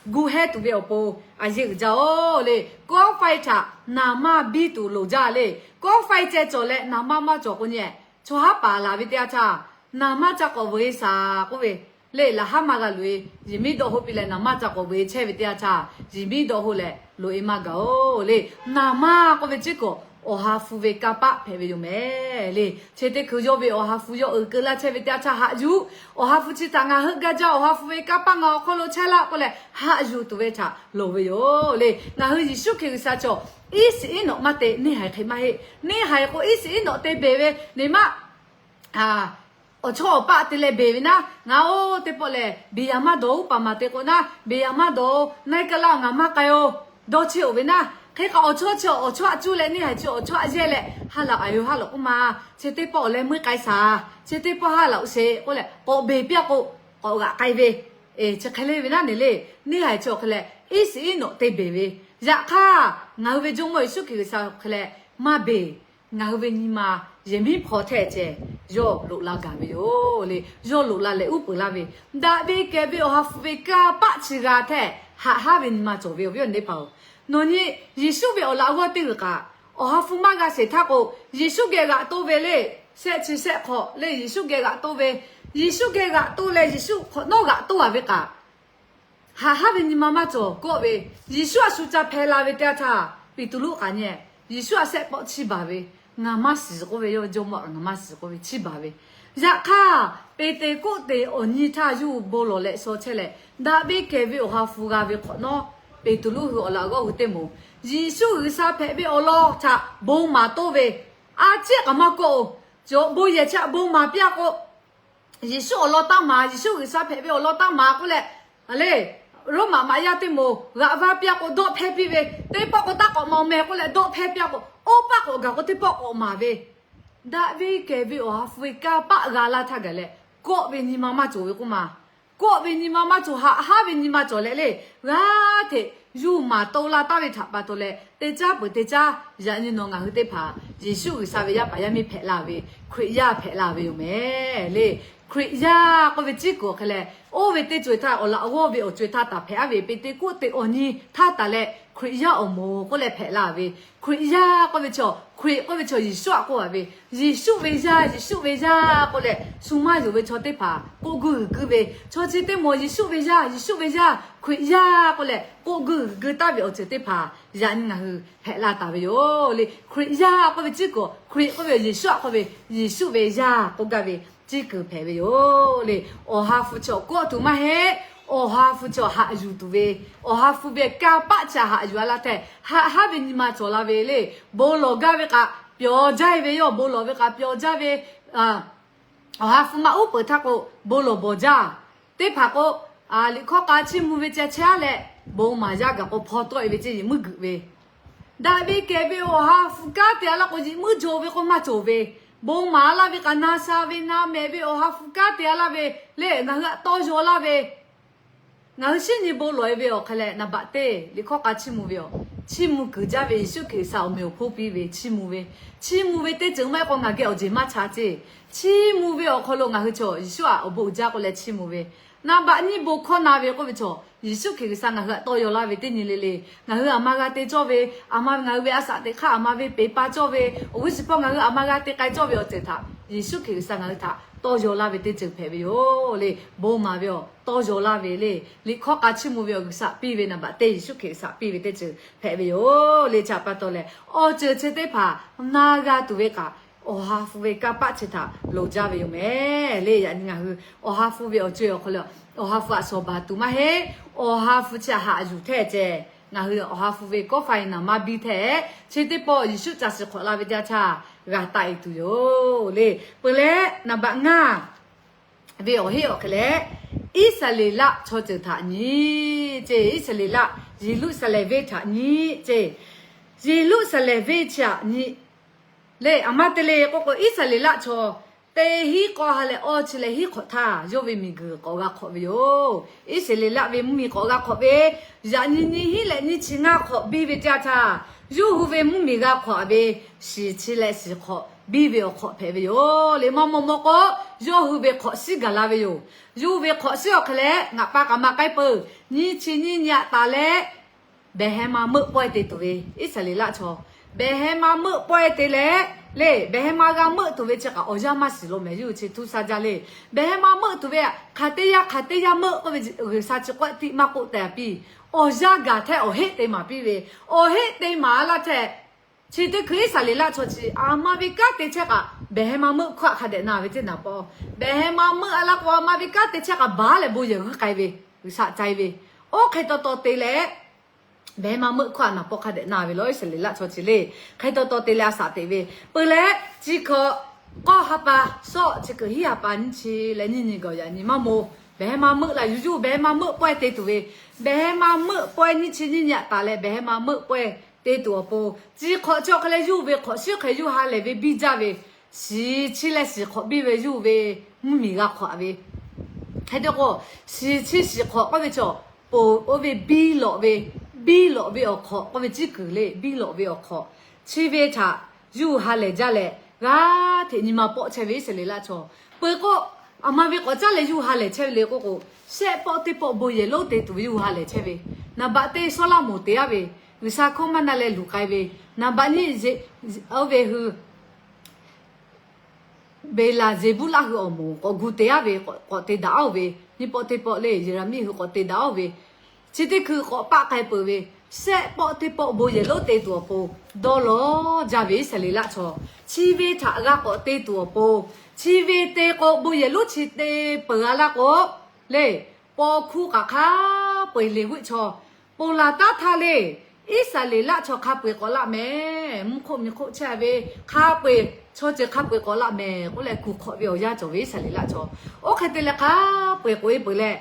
gu hehˇ tuˬ ve awˬ pon a yeˇ uiˍ jaˇ-oˬ le. Kawˆ faiˇ htaꞈ naˍ manˇ biˇ tuˬ loˍ jaˇ le. Kawˆ faiˇ ceh cawˬ leh naˍ manˇ maˇ cawˬ k'o nyi, chaw haˉ paˍ laˬ ve teˇ yanˇ htaˇ, naˍ manˇ ca k'awꞈ veuꞈ-e shaˍ k'oˆ ve le, laꞈ haˉ maˇ g'a loꞈ-e, yehˬ miˉ dawˆ hoˆ piˇ leh naˍ manˇ ca k'awꞈ veuꞈ-e chehˇ ve teˇ yanˇ htaˇ, yehˬ miˉ dawˆ hoˆ leh loꞈ-e maˇ gaˬ-oˬ le. Naˍ manˇ k'oˆ ve ceˇ k'o, Awˬ ha hpu ve kanˇ paˆ hpehꞈ ve yoˬ mehˍ le. Chi teˇ hkui yawˇ ve Awˬ ha hpu yawˇ uiˍ keu laˇ chehˇ ve teˇ yanˇ htaˇ haꞈ yuˬ. Awˬ ha hpu chi htaꞈ ngaˬ heuˆ gaˇ jaˇ, Awˬ ha hpu ve kanˇ paˆ ngaˬ awˬ hk'aw lo chehˇ laˇ k'oˆ leh haꞈ yuˬ tuˬ ve htaꞈ loˍ ve yoˬ le. Ngaˬ hui Yeˍsuˆ Hkriꞈ G'uiˬsha cawˬ, iˉ shiˍ iˉ nawꞈ maˇ te, neˇ haiˬ hk'e maˇ heˆ. Neˇ haiˬ k'o iˉ shiˍ iˉ nawꞈ te beˬ ve, neˇ maˇ awˬ chawˇ awˬ paˆ te leh beˬ ve naˉ, ngaˬ oˇ teˇ pawˆ lehˬ beˬ yaꞈ maˇ dawˬ-oˬ, paˍ maˍ te k'o naˉ, beˬ yaꞈ maˇ dawˬ-oˬ, naˆ iˉ kaˆ laˇ ngaˬ maˇ k'ai-oˬ, dawˇ chehˇ-oˬ ve naˉ. Hk'e k'o awˬ chawˇ chi awˬ chawˇ aꞈ cuˇ leh neˇ haiˬ chi awˬ chawˇ aꞈ yehˇ leh, ha laꞈ aˬ yoˬ ha laꞈ k'oˆ ma, chi teˇ pawˆ awˬ leh meuˇ k'ai shaˍ, chi teˇ pawˆ ha laꞈ oꞈ sheˍ k'oˆ leh k'awꞈ beˬ piˇ-a k'o, k'awꞈ g'aꞈ k'ai ve, chi hk'e le ve naˉ neˬ le. Neˇ haiˬ chi awˬ hk'e leh iˉ shiˍ iˉ nawꞈ te beˬ ve. Yaꞈ hk'aˇ, ngaˬ hui ve Jawˇmawˇ Yeˍsuˆ Hkriꞈ G'uiˬsha awˬ hk'e leh maˇ beˬ. Ngaˬ hui ve nyi ma yehˬ miˉ hpaw hteˇ ceh yawˇ loꞈ la gaˬ ve yoˬ le. Yawˇ loꞈ la leh uˉ peunˍ laˇ ve, daꞈ ve kehˬ ve Awˬ ha hpu ve kanˇ paˆ chi g'a hteˇ, haꞈ haˉ ve nyi ma cawˬ ve awˬ viˉ awˬ nyi teˇ hpaˍ-oˬ, nawˬ nyi Yeˍsuˆ ve awˬ laꞈ g'awˇ teˇ g'uiˬ kaꞈ, Awˬ ha hpu maˇ g'a sheˍ htaˇ k'o, Yeˍsuˆ geh g'aꞈ to ve le. Shehˆ chi shehˆ hk'awꞈ le Yeˍsuˆ geh g'aꞈ to ve, Yeˍsuˆ geh g'aꞈ to leh Yeˍsuˆ hk'awꞈ nawˉ g'aꞈ toˇ a ve kaꞈ, haꞈ haˉ ve nyi ma maˇ cawˬ kawˆ ve, Yeˍsuˆ a shu ca hpeh la ve teˇ yanˇ htaˇ, Peˍtruˆ k'aꞈ nyi, Yeˍsuˆ a shehˆ pawˆ chiˇ baˬ ve, Ngaˬ maˇ shiˍ k'oˆ ve, yawˇ ve jawˇmawˇ kaꞈ Ngaˬ maˇ shiˍ k'oˆ ve chiˇ baˬ ve. Yaꞈ hk'aˇ, Peˍteˍkoˆteˍ awˬ nyi htaˇ yuˇ bon lawˬ leh shaw chehˇ leh, daꞈ ve kehˬ ve Awˬ ha hpu g'a ve hk'awꞈ nawˉ, Peˍtruˆ hui awˬ laꞈ g'awˇ hui teˇ moˍ, Yeˍsuˆ G'uiˬsha hpehꞈ ve awˬ lawn htaꞈ bon maˍ toˇ ve, a ciˉ k'aꞈ maˇ kawˆ-oˬ. Cawˬ bon yehˬ chi htaꞈ bon maˍ piˇ-a k'o, Yeˍsuˆ awˬ lawn taˇ maˍ, Yeˍsuˆ G'uiˬsha hpehꞈ ve awˬ lawn taˇ maˍ k'oˆ leh, le, Roˉmaꞈ maꞈ yaˇ teˇ moˍ g'aꞈ vaˇ piˇ-a k'o dawˆ hpehˇ piˇ ve, teˇ pawˆ k'o taˇ k'awꞈ maˍ-oˬ meh k'oˆ leh dawˆ hpehˇ piˇ-a k'o, oˇ paˆ k'awꞈ gaˬ k'o teˇ pawˆ k'awꞈ maˍ ve, daꞈ ve kehˬ ve Awˬ ha hpu ve kanˇ paˆ g'a laˇ htaˇ gaˬ leh, kawˆ ve nyi ma maˇ cawˬ ve k'oˆ ma. Kawˆ ve nyi ma maˇ cawˬ, haꞈ haˉ ve nyi ma cawˬ leh le, g'aˇ hteꞈ yuˇ maˍ to la taˍ ve htaꞈ pa taw leh, teˇ caˉ peuˬ teˇ caˉ yaꞈ nyi nawˬ ngaˬ hui teˇ hpaˍ Yeˍsuˆ G'uiˬsha ve yaˇ paˍ yaˇ miˇ hpehꞈ la ve, Hkriꞈ yaˇ hpehꞈ la ve yoˬ meh le. Hkriꞈ yaˇ k'oˆ ve ciˉ kuiˬ awˬ hk'e leh, oˇ ve teˇ co-e htaˇ awˬ laꞈ g'awˇ ve awˬ co-e htaˇ taˍ hpehꞈ-a ve, Peˍteˍkoˆteˍ awˬ nyi htaˇ taˍ leh Hkriꞈ yaˇ awˬ moˍ k'oˆ leh hpehꞈ la ve. Hkriꞈ yaˇ k'oˆ ve chaw, Hkriꞈ k'oˆ ve chaw Yeˍsuˆ aꞈ k'oˆ a ve, Yeˍsuˆ ve yaˇ, Yeˍsuˆ ve yaˇ k'oˆ leh shu maˇ yonˍ ve chaw teˇ hpaˍ k'oˆ guˇ g'uiˬ guˇ ve, chaw chi teˇ moˍ Yeˍsuˆ ve yaˇ, Yeˍsuˆ ve yaˇ, Hkriꞈ yaˇ k'oˆ leh k'oˆ guˇ g'uiˬ guˇ taˍ ve awˬ ceuˬ teˇ hpaˍ yaꞈ nyi ngaˬ hui hpehꞈ la taˍ ve yoˬ le. Hkriꞈ yaˇ k'oˆ ve ciˉ kuiˬ, Hkriꞈ k'oˆ ve Yeˍsuˆ aꞈ k'oˆ ve, Yeˍsuˆ ve yaˇ k'oˆ gaˇ ve ciˉ kuiˬ hpehꞈ ve yoˬ le. Awˬ ha hpu chaw kawˆ tuˬ maˇ heˆ. Awˬ ha hpu chaw haꞈ yuˬ tuˬ ve, Awˬ ha hpu ve kanˇ paˆ chi haꞈ yuˬ-a laˇ htehꞈ, haꞈ haˉ ve nyi ma cawˬ la ve le. Bon lawˬ gaˇ ve kaꞈ pyawˬ jaˇ-e ve yoˬ. Bon lawˬ ve kaꞈ pyawˬ jaˇ ve, Awˬ ha hpu maˇ uˉ peunˍ htaˇ k'o, bon lawˬ bawˬ jaˇ. Teˇ hpaˍ k'o, liꞈ hkawˇ k'a chiˇ mvuh ve ceh chehˇ-a leh, bon maˍ yaˇ gaˬ k'o hpaw tawˆ-e ve ceh yiꞈ muiˉ geuꞈ ve, daꞈ ve kehˬ ve Awˬ ha hpu kanˉ te-a laˇ k'o yiꞈ muiˉ jaw ve k'oˆ maˇ cawˬ ve, bon maˍ-a laˇ ve kaꞈ na sha ve na mehˍ ve Awˬ ha hpu kanˉ te-a laˇ ve le, ngaˬ hui aꞈ tawˇ yaw laˇ ve, ngaˬ hui shinˉ nyi bon lawˬ-e ve awˬ hk'e leh naˍ baꞈ teˇ liꞈ hkawˇ k'a chiˇ mvuh ve yoˬ. chiˇ mvuh kuiˬ jaˇ ve Yeˍsuˆ Hkriꞈ g'uiˬsha awˬ meꞈ awˬ hponˇ piˇ ve chiˇ mvuh ve, chiˇ mvuh ve teˇ ceuˬ maˇ heˆ k'o ngaˬ geh awˬ jeˬ maˇ cha ceˇ. Chiˇ mvuh ve awˬ hk'aw lo ngaˬ hui chaw Yeˍsuˆ aꞈ awˬ bon uiˍ jaˇ k'oˆ leh chiˇ mvuh ve, naˍ baꞈ nyiˇ bon hkawˇ na ve k'oˆ ve chaw, Yeˍsuˆ Hkriꞈ g'uiˬsha ngaˬ hui htaꞈ tawˇ yaw laˇ ve teˇ nyi le le. Ngaˬ hui aˬ ma g'a te cawˇ ve, aˬ ma ve ngaˬ hui ve a shaꞈ teꞈ hk'aˇ aˬ ma ve peˍ pa cawˇ ve, awˬ g'uˇ suhˍ hpawˇ ngaˬ hui aˬ ma g'a te k'ai cawˇ ve awˬ ceuˬ htaꞈ Yeˍsuˆ Hkriꞈ g'uiˬsha ngaˬ hui htaꞈ tawˇ yaw laˇ ve teˇ ceuˬ hpehꞈ ve yoˬ le. Bon maˍ ve awˬ tawˇ yaw laˇ ve le, liꞈ hkawˇ k'a chiˇ mvuh ve awˬ g'uiˬsha piˇ ve naˍ baꞈ teˇ Yeˍsuˆ Hkriꞈ g'uiˬsha piˇ ve teˇ ceuˬ hpehꞈ ve yoˬ le. Chi pa taw leh awˬ ceuˬ chi teˇ hpaˍ na g'a tuˬ ve kaꞈ, Awˬ ha hpu ve kanˇ paˆ chi htaꞈ loˍ jaˇ ve yoˬ mehˍ le. Yaꞈ nyi ngaˬ hui Awˬ ha hpu ve awˬ co-e awˬ hk'aw lo, Awˬ ha hpu htaꞈ shawˍ baˬ tuˬ maˇ heˆ. Awˬ ha hpu chi htaꞈ haꞈ yuˬ htehˇ ceh, ngaˬ hui Awˬ ha hpu ve kawˆ fa e naˍ maˇ biˇ htehˇ, chi teˇ pawˆ Yeˍsuˆ caˬ shiˍ hk'awꞈ la ve teˇ yanˇ htaˇ g'a taˆ e tuˬ yoˬ le. Peuˬ leh naˍ baꞈ ngaˇ ve awˬ heˆ awˬ hk'e leh, Iˉsaˍreˍlaˆ chaw ceuˬ htaꞈ nyi ceˇ. Iˉsaˍreˍlaˆ, Yeˍruˆsaˍlehnˍ venˇ htaꞈ nyi ceˇ. Yeˍruˆsaˍlehnˍ venˇ chi htaꞈ nyi le. Aˬ ma te le k'oˆ k'o, Iˉsaˍreˍlaˆ chaw teˇ hinˉ k'awˇ ha leh awˇ chi leh hinˉ hk'awꞈ htaˇ yawˇ ve miˬguiˬ k'awꞈ g'a hk'awꞈ ve yoˬ. Iˉsaˍreˍlaˆ ve mvuhˇmiˬ k'awꞈ g'a hk'awꞈ ve, yaꞈ nyi nyiˇ hinˉ leh nyiˇ chi ngaˇ hk'awꞈ biˇ ve teˇ yanˇ htaˇ, yawˇ hui ve mvuhˇmiˬ g'a hk'awꞈ ve shiˍ chi leh shiˍ hk'awꞈ biˇ ve awˬ hk'awꞈ hpehꞈ ve yoˬ le. Maˇ maw maw k'o, yawˇ hui ve hk'awꞈ shiˉ gaˬ la ve yoˬ. Yawˇ hui ve hk'awꞈ shiˉ awˬ hk'e leh ngaˬ pa k'aꞈ ma k'ai peuˬ. Nyiˇ chi nyiˇ nyi aꞈ taˍ leh, behˬ heh ma meuˆ pawehˇ te tuˬ ve Iˉsaˍreˍlaˆ chaw, behˬ heh ma meuˆ pawehˇ te leh, le, behˬ heh ma g'a meuˆ tuˬ ve chi kaꞈ awˬ yanˇ maˇ shiˍ lo mehˍ. Yawˇ hui chi htu sha jaˇ le. Behˬ heh ma meuˆ tuˬ ve hk'aˬ teˇ yanˇ hk'aˬ teˇ yanˇ meuˆ k'oˆ ve, G'uiˬsha chi k'awehˇ tiˆ maˇ k'oˆ tehꞈ piˇ, awˬ yanˇ gaˬ htehˇ awˬ heˆ te maˍ piˇ ve, awˬ heˆ te maˍ laˇ htehˇ, chi teˇ hkui Iˉsaˍreˍlaˆ chaw chi aˬ ma ve kanˉ te chehˇ kaꞈ, behˬ heh ma meuˆ hkawˇ htaꞈ hk'a dehꞈ na ve teˇ naˍ paw, behˬ heh ma meuˆ a laˇ k'o, aˬ ma ve kanˉ te chehˇ kaꞈ baˬ leh bon yehˬ g'uiˇ k'ai ve, G'uiˬsha ca e ve, oˇ hk'e taw taw te leh, behˬ heh ma meuˆ hkawˇ htaꞈ naˍ paw hk'a dehꞈ na ve law, Iˉsaˍreˍlaˆ chaw chi le. Hk'e taw taw te leh a shaꞈ teꞈ ve, peuˬ leh, chi hkawꞈ k'awˇ ha pa, shawˆ chi hkui hiˉ ha pa nyiˇ chi leh nyiˇ nyi gaˬ yaꞈ nyi maˇ maw, behˬ heh ma meuˆ la yuˬ yuˬ, behˬ heh ma meuˆ pawehˇ te tuˬ ve, behˬ heh ma meuˆ pawehˇ nyiˇ chi nyiˇ nyi aꞈ taˍ leh behˬ heh ma meuˆ pawehˇ te tuˬ awˬ pon, chi hk'awꞈ chi awˬ hk'e leh yawˇ hui ve hk'awꞈ shiˉ hk'e yawˇ hui ha lehˬ ve biˇ jaˇ ve, shiˍ chi leh shiˍ hk'awꞈ biˇ ve yawˇ hui ve mvuhˇmiˬ g'a hk'awꞈ ve, hk'e te k'o, shiˍ chi shiˍ hk'awꞈ k'oˆ ve chaw, ponˬ oˇ ve biˇ lawꞈ ve, biˇ lawꞈ ve awˬ hk'awꞈ k'oˆ ve ciˉ kuiˬ le, biˇ lawꞈ ve awˬ hk'awꞈ chi ve htaꞈ yawˇ hui ha lehˬ jaˇ leh, g'aˇ hteꞈ nyi ma pawˆ chehˇ ve Iˉsaˍreˍlaˆ chaw. Peuˬ k'o, aˬ ma ve k'awꞈ caˉ leh yawˇ hui ha lehˬ chehˇ ve le k'oˆ k'o, shehˆ pawˆ teˇ pawˆ bon yehˬ lonˉ te tuˬ ve yawˇ hui ha lehˬ chehˇ ve, naˍ baꞈ teˇ Sawˉlaꞈmonˍ te aˉ ve, G'uiˬsha hkawˇ maˇ na leh luˬ k'ai ve, naˍ baꞈ nyiˇ oˇ ve hui Beˍlaˍzeˍbuˆlaˆ hui awˬ moˍ k'awꞈ gu te aˉ ve, k'awꞈ te daꞈ aˉ ve, nyiˇ pawˆ teˇ pawˆ le Yeˍraˍmiˆ hui k'awꞈ te daꞈ aˉ ve, chi teˇ hkui k'awꞈ paˆ k'ai peuˬ ve, shehˆ pawˆ teˇ pawˆ bon yehˬ lonˉ te tuˬ awˬ pon dawˇ law jaˇ ve Iˉsaˍreˍlaˆ chaw, chi ve htaꞈ g'a k'awꞈ te tuˬ awˬ pon, chi ve te k'o bon yehˬ lonˉ chi te peuˬ a laˇ k'o, le, paw hkuˇ kaꞈ hk'a peu-eˬ Leˍviˆ chaw ponˬ laˬ taˉ htaˇ le, Iˉsaˍreˍlaˆ chaw hk'a peu-eˬ k'awꞈ laˆ mehˍ. Mvuhˇ hk'oˆ miˬ hk'oˆ chehˇ ve hk'a peu-eˬ, chaw ceuˬ hk'a peu-eˬ k'awꞈ laˆ mehˍ k'oˆ leh kuˬ hk'awꞈ ve awˬ yanˇ cawˬ ve Iˉsaˍreˍlaˆ chaw. Oˇ hk'e te leh hk'a peu-eˬ k'oꞈ e peuˬ leh,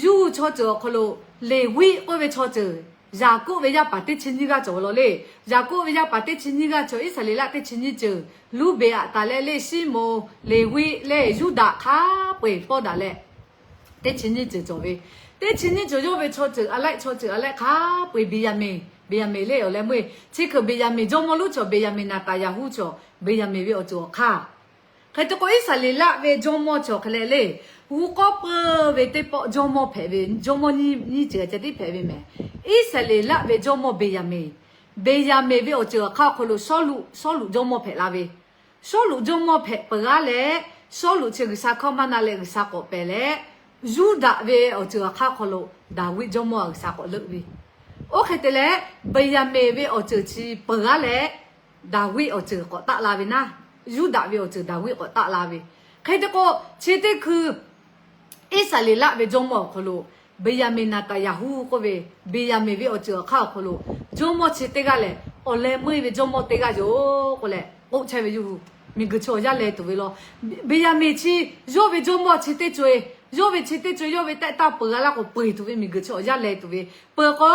yawˇ hui chaw ceuˬ awˬ hk'aw lo Leˍviˆ k'oˆ ve chaw ceuˬ, Yaˍkoˆ ve yaˇ paˍ teˇ chi nyiˇ g'aˇ cawˬ ve law le. Yaˍkoˆ ve yaˇ paˍ teˇ chi nyiˇ g'aˇ cawˬ, Iˉsaˍreˍlaˆ teˇ chi nyiˇ ceuˬ, Luˇbeˍaꞈ taˍ leh le, Siˉmonˍ, Leˍviˆ le, Yuˇdaꞈ hk'a peu-eˬ pawˇ daꞈ leh teˇ chi nyiˇ ceuˬ cawˬ ve, teˇ chi nyiˇ ceuˬ yawˇ ve chaw ceuˬ a lehˆ, chaw ceuˬ a lehˆ hk'a peu-eˬ Beˍyaˍmenˍ, Beˍyaˍmenˍ le awˬ leh meuˇ chi hkui Beˍyaˍmenˍ jawˇmawˇ lonˉ cawˬ, Beˍyaˍmenˍ Naˍtaˍyaˍhuˆ cawˬ, Beˍyaˍmenˍ ve awˬ ceuˬ awˬ hk'aˇ. Hk'e te k'o Iˉsaˍreˍlaˆ ve jawˇmawˇ cawˬ hk'e leh le, g'uˇ k'awˉ peuˬ ve teˇ pawˆ jawˇmawˇ hpehꞈ ve, jawˇmawˇ nyiˇ nyiˇ ceuˬ ceh tiˉ hpehꞈ ve mehˍ. Iˉsaˍreˍlaˆ ve jawˇmawˇ Beˍyaˍmenˍ, Beˍyaˍmenˍ ve awˬ ceuˬ awˬ hk'aˇ awˬ hk'aw lo Sawˉluꞈ, Sawˉluꞈ jawˇmawˇ hpehꞈ la ve, Sawˉluꞈ jawˇmawˇ hpehꞈ peuˬ g'aˇ leh, Sawˉluꞈ chi G'uiˬsha hkawˇ maˇ na leh G'uiˬsha k'awꞈ pehˬ leh, Yuˇdaꞈ ve awˬ ceuˬ awˬ hk'aˇ hk'aw lo Daˍviˆ jawˇmawˇ G'uiˬsha k'awꞈ leuˆ ve, oˇ hk'e te leh Beˍyaˍmenˍ ve awˬ ceuˬ chi peuˬ g'aˇ leh Daˍviˆ awˬ ceuˬ k'awꞈ taˆ la ve naˉ, Yuˇdaꞈ ve awˬ ceuˬ Daˍviˆ k'awꞈ taˆ la ve. Hk'e te k'o, chi teˇ hkui Iˉsaˍreˍlaˆ ve jawˇmawˇ awˬ hk'aw lo Beˍyaˍmenˍ Naˍtaˍyaˍhuˆ k'oˆ ve, Beˍyaˍmenˍ ve awˬ ceuˬ awˬ hk'aˇ awˬ hk'aw lo jawˇmawˇ chi teˇ g'aˇ lehˬ, awˬ leh meuˇ ve jawˇmawˇ teˇ g'aˇ yoˬ k'oˆ leh k'oˆ chehˇ ve yawˇ hui miˬguiˬ chi awˬ yanˇ leh tuˬ ve law. Beˍyaˍmenˍ chi yawˇ ve jawˇmawˇ chi teˇ co-e, yawˇ ve chi teˇ co-e yawˇ ve tehˆ taˇ peuˬ g'a laˇ k'o peuˬ tuˬ ve miˬguiˬ chi awˬ yanˇ leh tuˬ ve, peuˬ k'o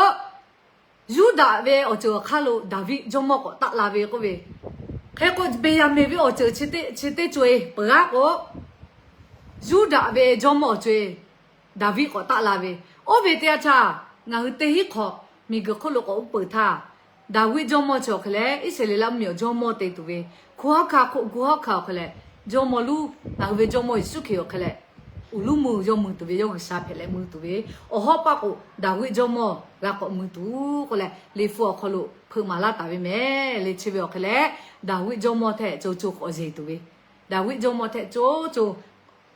Yuˇdaꞈ ve awˬ ceuˬ awˬ hk'aˇ lo Daˍviˆ jawˇmawˇ k'awꞈ taˆ la ve k'oˆ ve. Hk'e k'o Beˍyaˍmenˍ ve awˬ ceuˬ chi teˇ, chi teˇ co-e peuˬ g'aˇ k'o, Yuˇdaꞈ ve jawˇmawˇ awˬ co-e Daˍviˆ k'awꞈ taˆ la ve. Oˇ ve teˇ yanˇ htaˇ ngaˬ hui teˇ hinˉ hk'awꞈ miˬguiˬ hk'oˆ lo k'awꞈ uˉ peunˍ htaˇ, Daˍviˆ jawˇmawˇ chi awˬ hk'e leh Iˉsaˍreˍlaˆ mvuhˇmiˬ awˬ jawˇmawˇ te tuˬ ve, hkunˉ hawˉ hkanˇ hk'oˆ gu hawˉ hkanˇ awˬ hk'e leh, jawˇmawˇ luˉ ngaˬ hui ve Jawˇmawˇ Yeˍsuˆ Hkriꞈ awˬ hk'e leh, uiˍ luˉ mvuhˇ yawˇ mui tuˬ ve, yawˇ G'uiˬsha hpehꞈ leh mui tuˬ ve, awˬ hawˉ paˆ k'o Daˍviˆ jawˇmawˇ g'a k'awꞈ mui tuˬ k'oˆ leh, Liꞈ hpu awˬ hk'aw lo hpeuꞈ maˍ laˇ taˍ ve mehˍ le. Chi ve awˬ hk'e leh, Daˍviˆ jawˇmawˇ htehꞈ co co k'awꞈ yeˬ tuˬ ve, Daˍviˆ jawˇmawˇ htehꞈ co co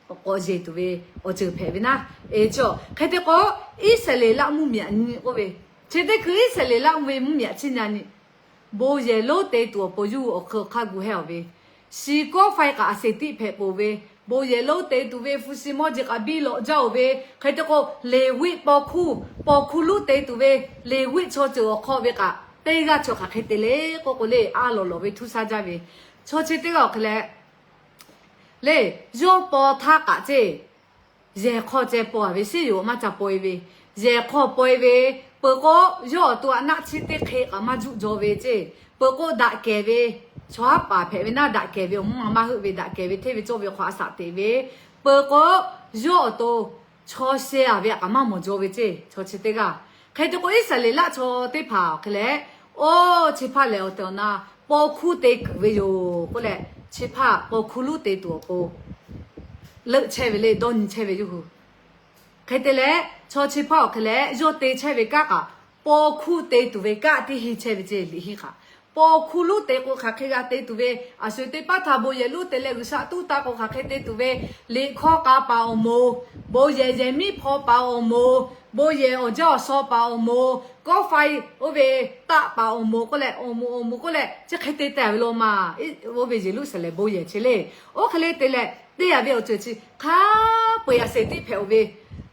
k'awꞈ yeˬ tuˬ ve awˬ ceuˬ hpehꞈ ve naˉ. Eˬ, chi hk'e te k'o, Iˉsaˍreˍlaˆ mvuhˇmiˬ aꞈ nyi k'oˆ ve, chi teˇ hkui Iˉsaˍreˍlaˆ mvuhˇ ve mvuhˇmiˬ aꞈ ciˉ nyi nyi, bon yehˬ lonˉ te tuˬ awˬ pon yuˇ awˬ hk'e hk'aˇ gu hehˉ-oˬ ve, shiˍ kawˆ faiˇ kaꞈ a seˍ tiˆ hpehꞈ peuˬ ve, bon yehˬ lonˉ te tuˬ ve hpu shi mawˇ jeˬ kaꞈ biˇ lawꞈ jaˇ-oˬ ve, hk'e te k'o Leˍviˆ paw hkuˇ, paw hkuˇ lonˉ te tuˬ ve Leˍviˆ chaw ceuˬ awˬ hk'aw ve kaꞈ teˇ g'aˇ chaw hk'aˬ hk'e te le k'oˆ k'o le, a lawˬ lawˬ ve htuˇ shaˉ jaˇ ve, chaw chi teˇ g'aˇ awˬ hk'e leh, le, yawˇ paw htaˇ kaꞈ ceˇ, yehˬ hk'aw ceh paw-a ve, shiˉ yoˬ maˇ ca paw-e ve, yehˬ hk'aw paw-e ve, peuˬ k'o, yawˇ awˬ to aꞈ naˆ chiˇ teˇ hk'e kaꞈ maˇ juˆ jaw ve ceˇ, peuˬ k'o daꞈ kehˬ ve, chaw haˉ paˍ hpehꞈ ve naˉ daꞈ kehˬ ve awˬ mvuhˇ ma maˇ heuˆ ve, daꞈ kehˬ ve hteˇ ve cawˇ ve hk'aw a shaꞈ teꞈ ve, peuˬ k'o, yawˇ awˬ to chaw sheh-a ve htaꞈ kaꞈ maˇ mawˬ jaw ve ceˇ, chaw chi teˇ g'aˇ. Hk'e te k'o, Iˉsaˍreˍlaˆ chaw teˇ hpaˍ awˬ hk'e leh, oˇ chi hpaˇ lehˬ awˬ tehˬ awˬ na paw hkuˇ te kuiˬ ve yoˬ k'oˆ leh, chi hpaˇ paw hkuˇ lonˉ te tuˬ awˬ pon leuˆ chehˇ ve le, dawˇ nyi chehˇ ve yoˬ hui. Hk'e te leh, chaw chi hpaˇ awˬ hk'e leh yawˇ te chehˇ ve kanˉ kaꞈ, paw hkuˇ te tuˬ ve kanˉ tiˉ henˇ chehˇ ve ceˇ, liꞈ henˇ hk'aꞈ. Paw hkuˇ lonˉ te k'o hk'aˬ hk'e g'a te tuˬ ve, a sho teˇ paˉ htaꞈ bon yehˬ lonˉ te leh G'uiˬsha tuˉ taˇ k'o hk'aˬ hk'e te tuˬ ve, liꞈ hkawˇ k'a paˍ awˬ moˍ, bon yehˬ yehˬ miˉ hpaw paˍ awˬ moˍ, bon yehˬ awˬ jaˇ awˬ shaw paˍ awˬ moˍ, kawˆ faiˇ oˇ ve taˆ paˍ awˬ moˍ k'oˆ leh, awˬ moˍ awˬ moˍ k'oˆ leh, chi hk'e te te ve law ma. Oˇ ve Yeˍruˆsaˍlehnˍ bon yehˬ chi le. Oˇ hk'e le te leh, teˇ yanˇ ve awˬ ceuˬ chi hk'a peu-eˬ a seˍ tiˆ hpehꞈ-oˬ ve,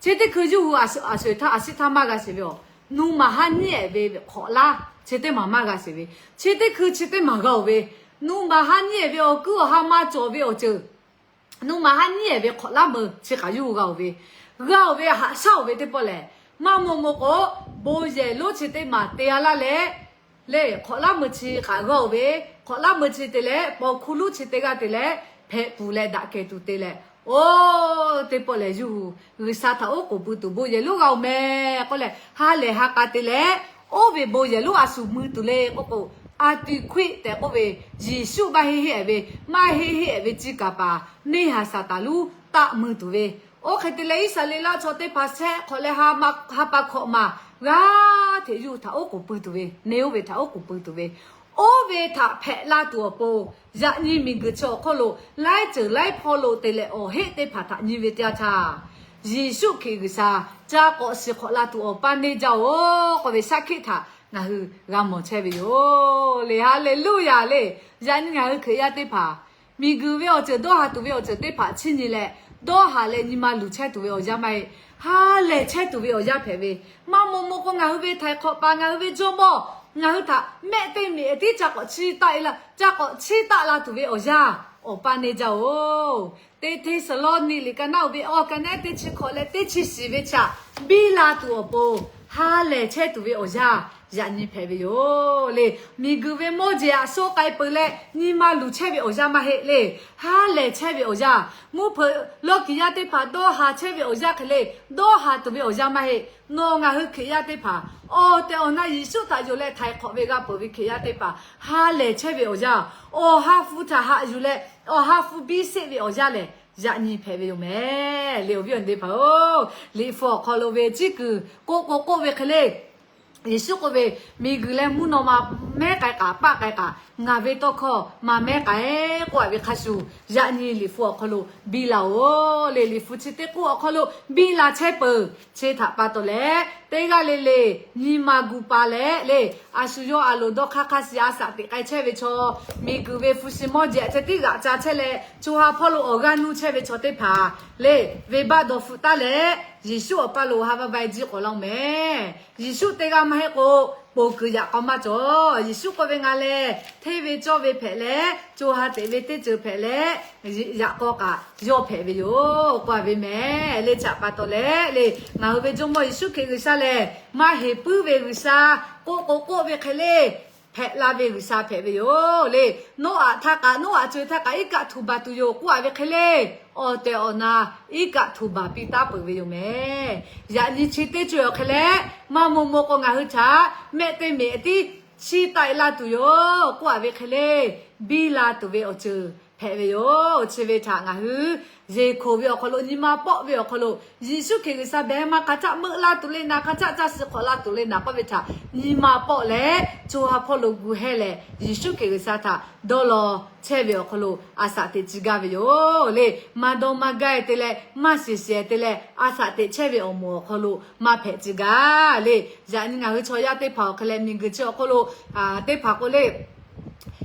chi teˇ hkui yuˇ hui a sho-eˬ htaˇ a shiˉ htaˇ maˇ g'a sheˍ ve aˬ. Nuˇ maˬ haˉ nyiˉ-ehˍ ve hk'awꞈ laˇ chi teˇ maˬ maˇ g'a sheˍ ve, chi teˇ hkui chi teˇ maˬ g'a-oˬ ve, nuˇ maˬ haˉ nyiˉ-ehˍ ve awˬ kuiˉ awˬ ha ma cawˬ ve awˬ ceuˬ, nuˇ maˬ haˉ nyiˉ-ehˍ ve hk'awꞈ laˇ meuˬ chi kaꞈ yuˇ hui g'a-oˬ ve, g'a-oˬ ve haꞈ shaˉ-oˬ ve teˇ pawˆ lehˬ, maˇ maw maw k'o, bon yehˬ lonˉ chi teˇ maˬ te-a laˇ leh, le, hk'awꞈ laˇ meuˬ chi kaꞈ g'a-oˬ ve, hk'awꞈ laˇ meuˬ chi te leh paw hkuˇ lonˉ chi teˇ g'aˇ te leh hpehꞈ pfuhˍ leh daꞈ kehˬ tuˬ te leh, oˇ teˇ pawˆ lehˬ yuˇ hui G'uiˬsha htaꞈ oˉ k'oˍ pui tuˬ bon yehˬ lonˉ g'a-oˬ meh k'oˆ leh, ha lehˬ ha k'a te leh, oˇ ve bon yehˬ lonˉ a shu mui tuˬ le k'oˆ k'o, a tuˬ hkuiˆ tehꞈ k'oˆ ve, Yeˍsuˆ maˇ heˆ heˆ-ehˍ ve, maˇ heˆ heˆ-ehˍ ve ci kaˍ paˍ neˇ haˍ saˍtanˍ lonˉ taˆ mui tuˬ ve, oˇ hk'e te leh Iˉsaˍreˍlaˆ chaw teˇ hpaˍ shehˆ hk'awꞈ leh ha pa hkawꞈ maˬ g'aˇ hteꞈ yuˇ hui htaꞈ oˉ k'oˍ pui tuˬ ve, neˇ oˇ ve htaꞈ oˉ k'oˍ pui tuˬ ve, oˇ ve htaꞈ hpehꞈ la tuˬ awˬ pon, yaꞈ nyi miˬguiˬ chi awˬ hk'oˆ lo laiˉ ceuˬ laiˉ hpawˇ lo te leh awˬ heˆ teˇ hpaˍ htaꞈ nyi ve teˇ yanˇ htaˇ, Yeˍsuˆ Hkriꞈ G'uiˬsha ca k'awꞈ shiˍ hk'awꞈ la tuˬ awˬ pa neˇ jaˇ-oˬ k'oˆ ve shaˉ hkiˆ htaꞈ ngaˬ hui g'a mawˬ chehˇ ve yoˬ le. Haˍleˍluˆyaˬ le. Yaꞈ nyi ngaˬ hui Hkriꞈ yaˇ teˇ hpaˍ, miˬguiˬ ve awˬ ceuˬ dawˇ haˍ tuˬ ve awˬ ceuˬ teˇ hpaˍ chiˇ nyi leh, dawˇ haˍ leh nyi ma luˬ chehˇ tuˬ ve awˬ yanˇ maˇ heˆ. Ha lehˬ chehˇ tuˬ ve awˬ yanˇ hpehꞈ ve, maˇ maw maw k'o ngaˬ hui ve htaiˍ hk'awꞈ paˍ, ngaˬ hui ve jawˇmawˇ, ngaˬ hui htaꞈ mehˆ teˇ meꞈ tiˉ ca k'awꞈ chiˇ taˆ la, ca k'awꞈ chiˇ taˆ la tuˬ ve awˬ yanˇ awˬ pa neˇ jaˇ-oˬ. Teˇ Hteˇsaˍlawˇniˆ liꞈ ka naˆ-oˬ ve awˬ ka naˆ teˇ chi hkawꞈ leh teˇ chi shiˍ ve htaꞈ biˇ la tuˬ awˬ pon, ha lehˬ chehˇ tuˬ ve awˬ yanˇ yaꞈ nyi hpehꞈ ve yoˬ le. Miˬguiˬ ve mawˇ jeˬ aꞈ sho k'ai peuˬ leh nyi ma luˬ chehˇ ve awˬ yanˇ maˇ heˆ le. Ha lehˬ chehˇ ve awˬ yanˇ, mvuhˇ hpeuꞈ lawˇ kiˍ yaˇ teˇ hpaˍ dawˇ haˍ chehˇ ve awˬ yanˇ hk'e le, dawˇ haˍ tuˬ ve awˬ yanˇ maˇ heˆ. Nawˬ ngaˬ hui Hkriꞈ yaˇ teˇ hpaˍ, awˬ tehˬ awˬ na Yeˍsuˆ htaꞈ yonˍ leh htaiˍ hk'awꞈ ve g'a peuˬ ve Hkriꞈ yaˇ teˇ hpaˍ, ha lehˬ chehˇ ve awˬ yanˇ, awˬ ha hpu htaꞈ haꞈ yuˬ leh, awˬ ha hpu biˇ seˆ ve awˬ yanˇ lehˬ, yaꞈ nyi hpehꞈ ve yoˬ mehˍ le. Awˬ viˉ awˬ nyi teˇ hpaˍ-oˬ, Liꞈ hpu awˬ hk'aw lo ve ciˉ kuiˬ k'oˆ k'o k'oˆ ve hk'e le, Yeˍsuˆ k'oˆ ve, miˬguiˬ leh mvuhˇ naw ma mehˉ k'ai k'aꞈ paˆ k'ai k'aꞈ, ngaˬ ve tawˇ hkawˇ ma mehˉ k'ai k'oˆ-a ve hk'a shuˍ, yaꞈ nyi Liꞈ hpu awˬ hk'aw lo biˇ la-oˬ le. Liꞈ hpu chi teˇ k'oˆ awˬ hk'aw lo biˇ la chehˇ peuˬ. Chi htaꞈ pa taw leh, teˇ g'aˇ le le nyi ma gu pa leh le, a shu yawˇ a loˍ dawˇ hk'aˇ hk'aˇ shiˍ a shaꞈ teꞈ k'ai chehˇ ve chaw, miˬguiˬ ve hpu shi mawˇ jeˬ aꞈ ceh tiˉ g'aꞈ ca chehˇ leh, co ha hpawˇ lo awˬ g'aˇ nuˇ chehˇ ve chaw teˇ hpaˍ le, venˇbaˆ dawˬ hpfuhˆ taˉ leh, Yeˍsuˆ awˬ pa lo ha va va-e jiˆ k'awꞈ la-oˬ mehˍ. Yeˍsuˆ teˇ g'aˇ maˇ heˆ k'o, ponˬ kuiˬ yaꞈ k'aw maˇ cawˬ. Yeˍsuˆ k'oˆ ve, Ngaˬ lehˬ hteˇ ve cawˇ ve hpehꞈ leh, co ha teꞈ ve teˇ ceuˬ hpehꞈ leh, yaꞈ k'aw kaꞈ yawˇ hpehꞈ ve yoˬ k'oˆ-a ve mehˍ le. Chi htaꞈ pa taw leh le, ngaˬ hui ve Jawˇmawˇ Yeˍsuˆ Hkriꞈ G'uiˬsha lehˬ, maˇ heˍ puiˉ ve G'uiˬsha, k'oˆ k'o k'oˆ ve hk'e le, hpehꞈ la ve G'uiˬsha hpehꞈ ve yoˬ le. Noˉaꞈ htaˇ kaꞈ, Noˉaꞈ co-e htaˇ kaꞈ iˉ kaˆ htuˬ baˬ tuˬ yoˬ k'oˆ-a ve hk'e le, awˬ tehˬ awˬ na iˉ kaˆ htuˬ baˬ piˇ taˉ peuˬ ve yoˬ mehˍ. Yaꞈ nyi chi teˇ co-e awˬ hk'e leh, maˇ maw maw k'o ngaˬ hui htaꞈ mehˆ teˇ meꞈ tiˉ chiˇ taˆ e laˇ tuˬ yoˬ k'oˆ a ve hk'e le, biˇ la tuˬ ve awˬ ceuˬ hpehꞈ ve yoˬ. Chi ve htaꞈ ngaˬ hui Yeˍkoˍ ve awˬ hk'aw lo, nyi ma pawˆ ve awˬ hk'aw lo, Yeˍsuˆ Hkriꞈ G'uiˬsha behˬ maˇ hk'a caˆ meuˆ laˇ tuˬ le naˍ, hk'a caˆ caˇ suh hk'awꞈ la tuˬ le naˍ k'oˆ ve htaꞈ nyi ma pawˆ leh, co ha hpawˇ lo gu hehˇ leh, Yeˍsuˆ Hkriꞈ G'uiˬsha htaꞈ dawˇ law chehˇ ve awˬ hk'aw lo a shaꞈ teꞈ tcuh gaˇ ve yoˬ le. Maˇ dawˇ maˇ gaˇ e te leh, maˇ shiˍ shiˍ te leh, a shaꞈ teꞈ chehˇ ve awˬ moˍ awˬ hk'aw lo maˇ hpehꞈ tcuh gaˇ le. Yaꞈ nyi ngaˬ hui chaw yaˇ teˇ hpaˍ awˬ hk'e leh miˬguiˬ chi awˬ hk'aw lo teˇ hpaˍ k'o le,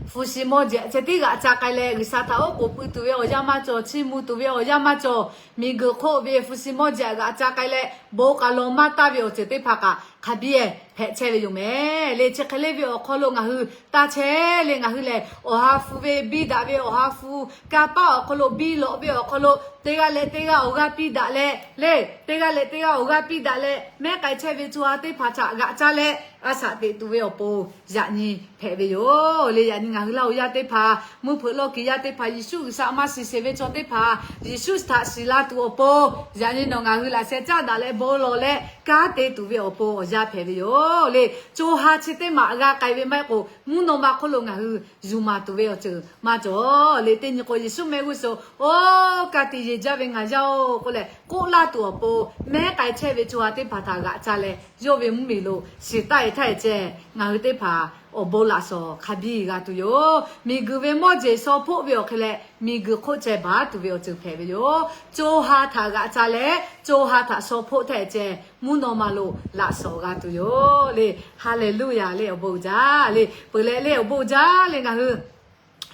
hpu shi mawˇ jeˬ ceh tiˉ g'aꞈ ca k'ai leh, G'uiˬsha htaꞈ oˉ k'oˍ pui tuˬ ve awˬ yanˇ maˇ cawˬ, chiˇ mvuh tuˬ ve awˬ yanˇ maˇ cawˬ. Miˬguiˬ hk'oˆ ve hpu shi mawˇ jeˬ g'aꞈ ca k'ai leh, bon k'aˬ lawˬ maˇ taˇ ve awˬ ceuˬ teˇ hpaˍ kaꞈ hk'a biˇ hpehꞈ chehˇ ve yoˬ mehˍ le. Chi hk'e le ve awˬ hk'aw lo ngaˬ hui taˇ chehˇ le. Ngaˬ hui lehˬ, awˬ ha hpu ve biˇ daꞈ ve, awˬ ha hpu kanˇ paˆ awˬ hk'aw lo biˇ lawꞈ ve awˬ hk'aw lo, teˇ g'aˇ leh teˇ g'aˇ awˬ g'aˇ piˇ daꞈ leh le, teˇ g'aˇ leh teˇ g'aˇ awˬ g'aˇ piˇ daꞈ leh, mehˉ k'ai chehˇ ve co ha teˇ hpaˍ htaꞈ g'aꞈ ca leh, a shaꞈ teꞈ tuˬ ve awˬ pon yaꞈ nyi hpehꞈ ve yoˬ le. Yaꞈ nyi ngaˬ hui Laˇ huˍ yaˇ teˇ hpaˍ, mvuhˇ hpeuꞈ lawˇ kiˍ yaˇ teˇ hpaˍ, Yeˍsuˆ G'uiˬsha maˇ shiˍ sheˍ ve chaw teˇ hpaˍ, Yeˍsuˆ htaꞈ shiˍ la tuˬ awˬ pon yaꞈ nyi nawˬ ngaˬ hui laꞈ sheh caˉ daꞈ leh bon lawˬ leh kanˉ te tuˬ ve awˬ pon awˬ yanˇ hpehꞈ ve yoˬ le. Co ha chi teˇ maꞈ g'a k'ai ve maˇ heˆ k'o, mvuhˇ naw ma hk'oˆ lo ngaˬ hui yuˬ maˍ tuˬ ve awˬ ceuˬ maˇ cawˬ le. Teˇ nyi k'o, Yeˍsuˆ mehˆ g'uˇ suhˍ, Oˇ, ka tiꞈ yeˬ jaˇ ve ngaˬ yaˇ-oˬ k'oˆ leh k'oˆ laˇ tuˬ awˬ pon, mehˉ k'ai chehˇ ve co ha teˇ hpaˍ htaꞈ g'aꞈ ca leh, yawˇ ve mvuhˇmiˬ lo shiˍ taˆ e htaˇ e ceh, ngaˬ hui teˇ hpaˍ awˬ bon laꞈ shawˍ hk'a biˇ g'a tuˬ yoˬ. Miˬguiˬ ve mawˇ jeˬ shaw hpoˆ ve awˬ hk'e leh, miˬguiˬ hk'oˆ ceh baˬ tuˬ ve awˬ ceuˬ hpehꞈ ve yoˬ. Co ha htaꞈ g'aꞈ ca leh, co ha htaꞈ shaw hpoˆ htaˇ e ceh, mvuhˇ naw ma lo laꞈ shawˍ g'a tuˬ yoˬ le. Haˍleˍluˆyaˍ le, awˬ bon uiˍ jaˇ le. Peuˬ leh le, awˬ bon uiˍ jaˇ le. Ngaˬ hui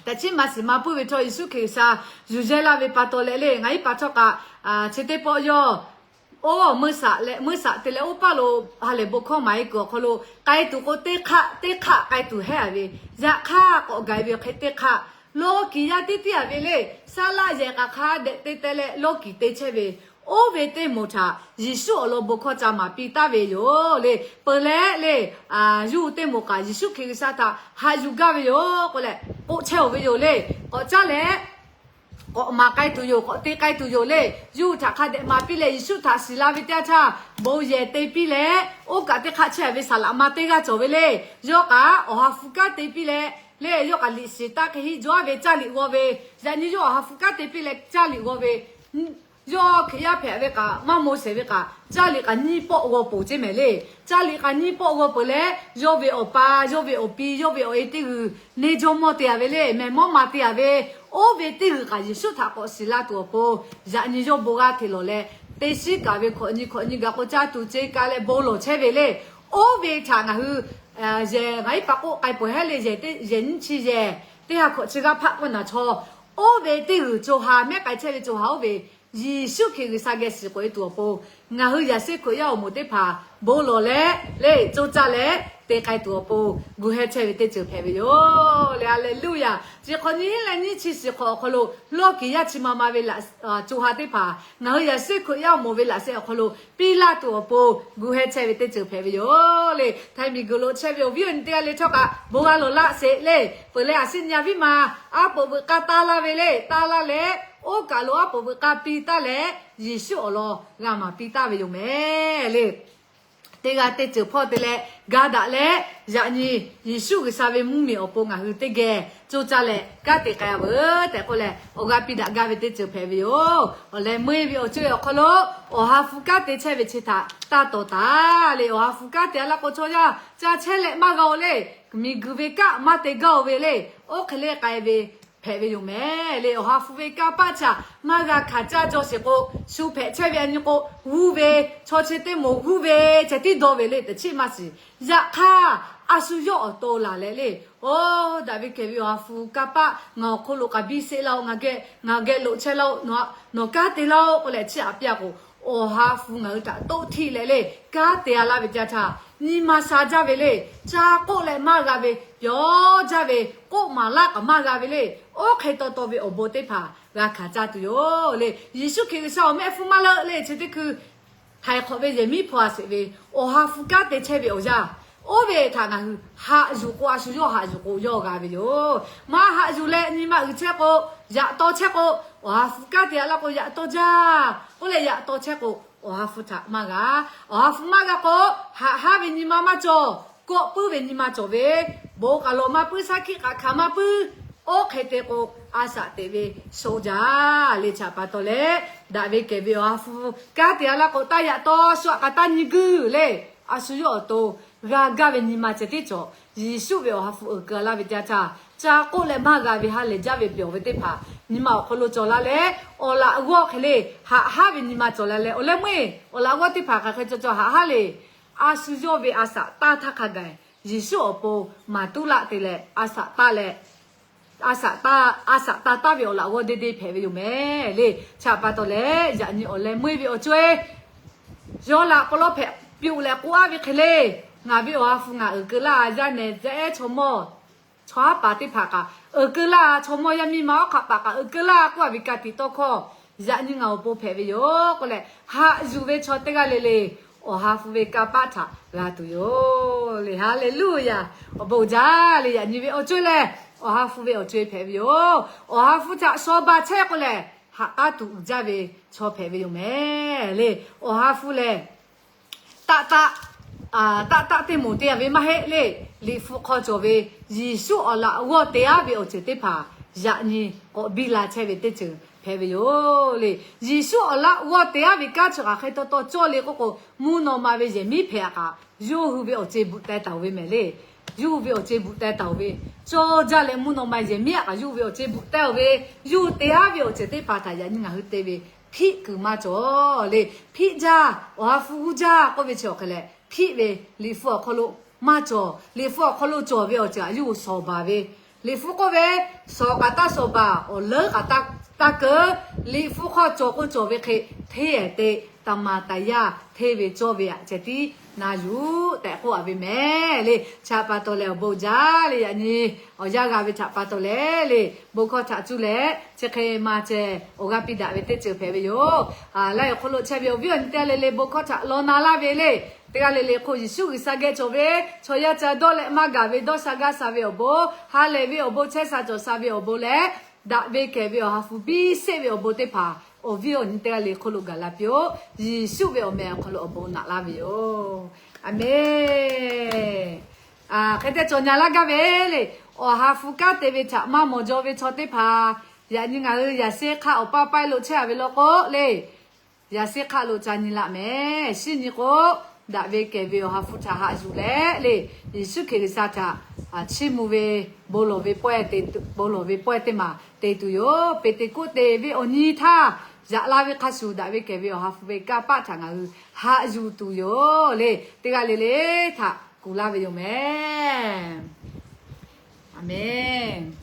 teꞈ chiˉ maˇ shiˍ maˇ puiˉ ve htawˇ, Yeˍsuˆ Hkriꞈ G'uiˬsha yuˬ yehˇ laˇ ve pa taw leh le, ngaˬ iˉ pa htawˇ kaꞈ chi teˇ pawˆ yawˇ oˇ meuˇ shaꞈ leh meuˇ shaꞈ te leh oˇ paˇ lo ha lehˬ bon hkawˇ maˍ e kuiˬ awˬ hk'aw lo k'ai tuˬ k'o, teˇ hk'aˆ teˇ hk'aˆ k'ai tuˬ hehˉ a ve, yaꞈ hk'aˇ k'awꞈ gaˬ e ve hk'e teˇ hk'aˆ lawˇ kiˍ yaˇ tiˉ tiˉ a ve le. Saˉ laˆ yehˬ k'aꞈ hk'a dehꞈ te teh leh lawˇ kiˍ te chehˇ ve, oˇ ve teˇ moˍ htaꞈ Yeˍsuˆ awˬ lawn bon hkawˇ ca maˍ piˇ taˍ ve yoˬ le. Peuˬ leh le, yawˇ hui teˇ moˍ kaꞈ Yeˍsuˆ Hkriꞈ G'uiˬsha htaꞈ haꞈ yuˬ gaˇ ve yoˬ k'oˆ leh k'oˆ chehˇ oˬ ve yoˬ le. K'awꞈ caˉ leh k'awꞈ maˍ k'ai tuˬ yoˬ, k'awꞈ te k'ai tuˬ yoˬ le. Yawˇ hui htaꞈ hk'a dehꞈ maˍ piˇ leh, Yeˍsuˆ htaꞈ shiˍ la ve teˇ yanˇ htaˇ bon yehˬ te piˇ leh, oˇ kaꞈ teˇ hk'aˆ chehˇ ve saˍ laꞈ ma teˇ g'aˇ cawˬ ve le. Yawˇ kaꞈ awˬ ha hpu kanˉ te piˇ leh le, yawˇ kaꞈ liꞈ shiˍ taˇ hk'e hiˆ jaw ve caˇ liꞈ g'aw ve, yaꞈ nyi yawˇ awˬ ha hpu kanˉ te piˇ leh caˇ liꞈ g'aw ve, yawˇ Hkriꞈ yaˇ hpehꞈ ve kaꞈ maˇ moˍ shehˍ ve kaꞈ, caˇ liꞈ kaꞈ nyiˇ pawˆ g'aw peuˬ ceˇ mehˍ le. Caˇ liꞈ kaꞈ nyiˇ pawˆ g'aw peuˬ leh, yawˇ ve awˬ pa, yawˇ ve awˬ pi, yawˇ ve awˬ e teˇ g'uiˬ neˇ jawˇmawˇ te a ve le, mehˬ mawˇ ma te a ve, oˇ ve teˇ g'uiˬ kaꞈ Yeˍsuˆ htaꞈ k'awꞈ shiˍ la tuˬ awˬ pon, yaꞈ nyi yawˇ bon g'a hteꞈ lawˬ leh, teˇ shiˉ kaꞈ ve hkawꞈ nyi hkawꞈ nyi gaˬ k'o caˇ tuˬ ce ka leh bon lawˬ chehˇ ve le. Oˇ ve htaꞈ ngaˬ hui yehˬ ngaˬ iˉ pa k'oˆ k'ai peuˬ hehˉ le, yehˬ nyiˇ chi yehˬ teˇ ha hkawꞈ chi g'aˇ hpaˆ k'oˆ naˍ chaw, oˇ ve teˇ g'uiˬ co ha mehˉ k'ai chehˇ ve co ha oˇ ve Yeˍsuˆ Hkriꞈ G'uiˬsha geh shiˍ k'oꞈ e tuˬ awˬ pon, ngaˬ hui yaꞈ shehˉ hkawꞈ yaˇ awˬ moˍ teˇ hpaˍ bon lawˬ leh le, co caˇ leh te k'ai tuˬ awˬ pon gu heh chehˇ ve teˇ ceuˬ hpehꞈ ve yoˬ le. Haˍleˍluˆyaˍ. Chi hk'awꞈ nyi leh nyiˇ chi shiˍ hk'awꞈ awˬ hk'aw lo, lawˇ kiˍ yaˇ chi ma ma ve co ha teˇ hpaˍ ngaˬ hui yaꞈ shehˉ hkawꞈ yaˇ awˬ moˍ ve laꞈ sheh awˬ hk'aw lo piˇ laˇ tuˬ awˬ pon gu heh chehˇ ve teˇ ceuˬ hpehꞈ ve yoˬ le. Htaiˍ miˬguiˬ lo chehˇ ve awˬ viˉ awˬ nyi teˇ g'aˇ le htawˇ kaꞈ bon g'a lawˬ laˇ sheˍ le. Peuˬ leh a shu nyi a viˉ ma, aˉ poꞈ veuꞈ k'aˇ taˇ laˇ ve le, taˇ laˇ leh, oˇ kaˬ lo aˉ poꞈ veuꞈ k'aˇ piˇ taˇ leh, Yeˍsuˆ awˬ lawn g'a maˍ piˇ taˍ ve yoˬ mehˍ le. Teˇ g'aˇ teˇ ceuˬ hpawˇ te leh ga daꞈ leh, yaꞈ nyi Yeˍsuˆ G'uiˬsha ve mvuhˇmiˬ awˬ pon ngaˬ hui teˇ geh co caˇ leh kanˉ te k'ai a veuˬ tehꞈ k'oˆ leh, awˬ g'aˇ piˇ daꞈ gaˇ ve teˇ ceuˬ hpehꞈ ve yoˬ. Awˬ leh meuˇ ve awˬ co awˬ hk'aw lo awˬ ha hpu kanˉ te chehˇ ve chi htaꞈ taˇ tawˍ taˍ le. Awˬ ha hpu kanˉ te a laˇ k'o, chaw yaˇ ca chehˇ leh maˇ g'a-o le. Miˬguiˬ ve kanˉ maˇ te gaˇ-o ve le. Oˇ hk'e le k'ai ve hpehꞈ ve yoˬ mehˍ le. Awˬ ha hpu ve kanˇ paˆ htaꞈ maˇ g'a hkanˍ caˇ jaw sheˍ k'o, shu hpehꞈ chehˇ ve a nyi k'o, g'uˇ ve, chaw chi teˇ moˍ g'uˇ ve ceh tiˉ dawˇ ve le, teꞈ chiˉ maˇ shiˍ. Yaꞈ hk'aˇ, a shu yawˇ awˬ to laˬ leh le, Oˇ, daꞈ ve kehˬ ve awˬ ha hpu kanˇ paˆ ngaˬ awˬ hk'oˆ lo k'a biˇ sheˆ laˇ-oˆ, ngaˬ geh loꞈ chehˇ laˇ-oˆ, nawˬ kanˉ te laˇ-oˆ k'oˆ leh chiˇ aꞈ piˇ a k'o, awˬ ha hpu ngaˬ hui htaꞈ toˆ htiˆ leh le, kanˉ te a laˇ ve teˇ yanˇ htaˇ, nyi ma sha jaˇ ve le, ca k'oˆ leh maˇ g'a ve, yawˇ jaˇ ve, k'oˆ maˍ laˇ kaꞈ maˇ g'a ve le. Oˇ hk'e taw taw ve awˬ bon teˇ hpaˍ g'a hkanˍ caˇ tuˬ yoˬ le. Yeˍsuˆ Hkriꞈ G'uiˬsha awˬ mehˆ hpfuhˇ maˇ leuˆ le, chi teˇ hkui htaiˍ hk'awꞈ ve yehˬ miˉ hpu a sheˍ ve, awˬ ha hpu kanˉ te chehˇ ve awˬ yanˇ, oˇ ve htaꞈ ngaˬ hui haꞈ yuˬ k'o, a shu yawˇ haꞈ yuˬ k'o, yawˇ g'a ve yoˬ. Maˇ haꞈ yuˬ leh nyi ma uiˍ chehˇ k'o, yaꞈ taw chehˇ k'o, awˬ ha hpu kanˉ te a laˇ k'o, yaꞈ taw jaˇ k'oˆ leh yaꞈ taw chehˇ k'o, awˬ ha hpu htaꞈ maˇ g'a. Awˬ ha hpu maˇ g'a k'o, haꞈ haˉ ve nyi ma maˇ cawˬ. gawˆ puiˉ ve nyi ma cawˬ ve, bon k'aˬ lawˬ maˇ puiˉ, shaˉ hkiˆ k'aꞈ hkanˍ maˇ puiˉ, oˇ hk'e te k'o, a shaꞈ teꞈ ve sho jaˇ le. Chi htaꞈ pa taw leh, daꞈ ve kehˬ ve Awˬ ha hpu kanˉ te a laˇ k'o, taˇ yaꞈ taw shu aꞈ k'aꞈ taˇ nyi guiˇ le. A shu yawˇ awˬ to g'a gaˇ ve nyi ma ceh tiˉ cawˬ. Yeˍsuˆ ve Awˬ ha hpu uiˍ keu a laˇ ve teˇ yanˇ htaˇ, ca k'oˆ leh maˇ g'a ve ha lehˬ jaˇ ve pyawˬ ve teˇ hpaˍ nyi ma awˬ hk'aw lo cawˬ la leh, awˬ laꞈ g'awˇ hk'e le haꞈ haˉ ve nyi ma cawˬ la leh, awˬ leh meuˇ-eˬ awˬ laꞈ g'awˇ teˇ hpaˍ hk'aˬ hk'e cawˬ cawˬ haꞈ haˉ le. A shu yawˇ ve a shaꞈ taˇ htaˇ hk'a gaˬ, Yeˍsuˆ awˬ pon maˍ tuˉ laˆ te leh, a shaꞈ taˇ leh, a shaꞈ taˇ, a shaꞈ taˇ taˍ ve awˬ laꞈ g'awˇ deˇ deˇ hpehꞈ ve yoˬ mehˍ le. Chi htaꞈ pa taw leh, yaꞈ nyi awˬ leh meuˇ ve awˬ co-e yawˇ laꞈ k'aw lawˇ hpehꞈ piˇ leh k'oˆ aˉ ve hk'e le, Ngaˬ ve Awˬ ha hpu ngaˬ uiˍ keu laˇ, yaˇ nehˬ yaˇ ehˉ chaw mawˇ chaw haˉ paˍ teˇ hpaˍ kaꞈ uiˍ keu laˇ, chaw mawˇ yaˇ miˇ ma awˉ hk'aꞈ paˍ kaꞈ uiˍ keu laˇ k'oˆ a ve ka tiꞈ tawˇ hkawˇ yaꞈ nyi ngaˬ awˬ pon hpehꞈ ve yoˬ k'oˆ leh, haꞈ yuˬ ve chaw teˇ g'aˇ le le Awˬ ha hpu ve kanˇ paˆ htaꞈ g'a tuˬ yoˬ le. Haˍleˍluˆyaˍ. Awˬ bon uiˍ jaˇ le. Yaꞈ nyi ve awˬ co-e lehˬ, Awˬ ha hpu ve awˬ co-e hpehꞈ ve yoˬ. Awˬ ha hpu htaꞈ shawˍ baˬ chehˇ k'oˆ leh, haꞈ k'aˉ tuˬ uiˍ jaˇ ve chaw hpehꞈ ve yoˬ mehˍ le. Awˬ ha hpu lehˬ, taˆ taˆ, taˆ taˆ teˇ moˍ te a ve maˇ heˆ le. Liꞈ hpu hk'aw cawˬ ve Yeˍsuˆ awˬ laꞈ g'awˇ te aˉ ve awˬ ceuˬ teˇ hpaˍ yaꞈ nyi k'awꞈ biˇ la chehˇ ve teˇ ceuˬ hpehꞈ ve yoˬ le. Yeˍsuˆ awˬ laꞈ g'awˇ te aˉ ve kanˉ chi hk'aˬ hk'e taw taw cawˇ le k'oˆ k'o, mvuhˇ naw ma ve yehˬ miˉ hpehꞈ a kaꞈ, yawˇ hui ve awˬ ceuˬ bvuhꞈ teh taˍ oˬ ve mehˍ le. Yawˇ hui ve awˬ ceuˬ bvuhꞈ teh taˍ oˬ ve, cawˇ jaˇ leh mvuhˇ naw ma yehˬ miˉ a kaꞈ yawˇ hui ve awˬ ceuˬ bvuhꞈ teh oˬ ve, yawˇ hui te aˉ ve awˬ ceuˬ teˇ hpaˍ htaꞈ yaꞈ nyi ngaˬ hui te ve hpiˆ kuiˬ maˇ cawˬ le. Hpiˆ jaˇ, Awˬ ha hpu g'uˇ jaˇ k'oˆ ve chi awˬ hk'e leh, hpiˆ ve Liꞈ hpu awˬ hk'aw lo maˇ cawˬ. Liꞈ hpu awˬ hk'aw lo cawˬ ve awˬ ceuˬ htaꞈ yawˇ hui shawˍ baˬ ve, Liꞈ hpu k'oˆ ve, shawˍ kaꞈ taˇ shawˍ baˬ, awˬ leuˉ kaꞈ taˇ keu. Liꞈ hpu hk'aw cawˬ k'o cawˬ ve hk'e, hteˇ ehˍ te, taˍ maˍ taˍ yaˇ hteˇ ve cawˇ ve aꞈ ceh tiˉ na yuˬ tehꞈ k'oˆ a ve mehˍ le. Chi htaꞈ pa taw leh awˬ bon jaˇ le. Yaꞈ nyi awˬ yanˇ g'a ve htaꞈ pa taw leh le, bon hkawˇ htaꞈ cuˇ leh chi hk'e ma ceh awˬ g'aˇ piˇ daꞈ ve teˇ ceuˬ hpehꞈ ve yoˬ. Laiˉ awˬ hk'aw lo chehˇ ve awˬ viˉ awˬ nyi teˇ g'aˇ le le bon hkawˇ htaꞈ law na laˇ ve le. Teˇ g'aˇ le le hk'oˆ Yeˍsuˆ G'uiˬsha geh cawˬ ve, chaw yaˇ ca dawˇ leh maˇ gaˬ ve dawˇ sha gaˇ sha ve awˬ bon, ha lehˬ ve awˬ bon, chehˇ sha cawˬ sha ve awˬ bon leh, daꞈ ve kehˬ ve Awˬ ha hpu biˇ sheˆ ve awˬ bon teˇ hpaˍ awˬ viˉ awˬ nyi teˇ g'aˇ le hk'oˆ lo gaˬ la piˇ-oˆ. Yeˍsuˆ ve awˬ meh awˬ hk'aw lo awˬ bon naꞈ laˇ ve yoˬ. Aˍmenˍ. Hk'e te cawˬ nyi laˇ gaˇ ve le. Awˬ ha hpu kanˉ te ve htaꞈ maˇ mawˬ jaw ve chaw teˇ hpaˍ, yaꞈ nyi ngaˬ hui yaꞈ sheˉ hk'aˆ awˬ paˇ paˇ lo chehˇ a ve law k'o le, yaꞈ sheˉ hk'aˆ lo ca nyi laˆ mehˍ. Shinˉ nyi k'o, daꞈ ve kehˬ ve Awˬ ha hpu htaꞈ haꞈ yuˬ leh le, Yeˍsuˆ Hkriꞈ G'uiˬsha htaꞈ chiˇ mvuh ve bon lawˬ ve pawehˇ te, bon lawˬ ve pawehˇ teˇ maˬ te tuˬ yoˬ. Peˍteˍkoˆteˍ ve awˬ nyi htaˇ yaꞈ la ve hk'a shuˍ, daꞈ ve kehˬ ve Awˬ ha hpu ve kanˇ paˆ htaꞈ ngaˬ hui haꞈ yuˬ tuˬ yoˬ le. Teˇ g'aˇ le le htaꞈ kuˬ laˇ ve yoˬ mehˍ. Aˍmenˍ.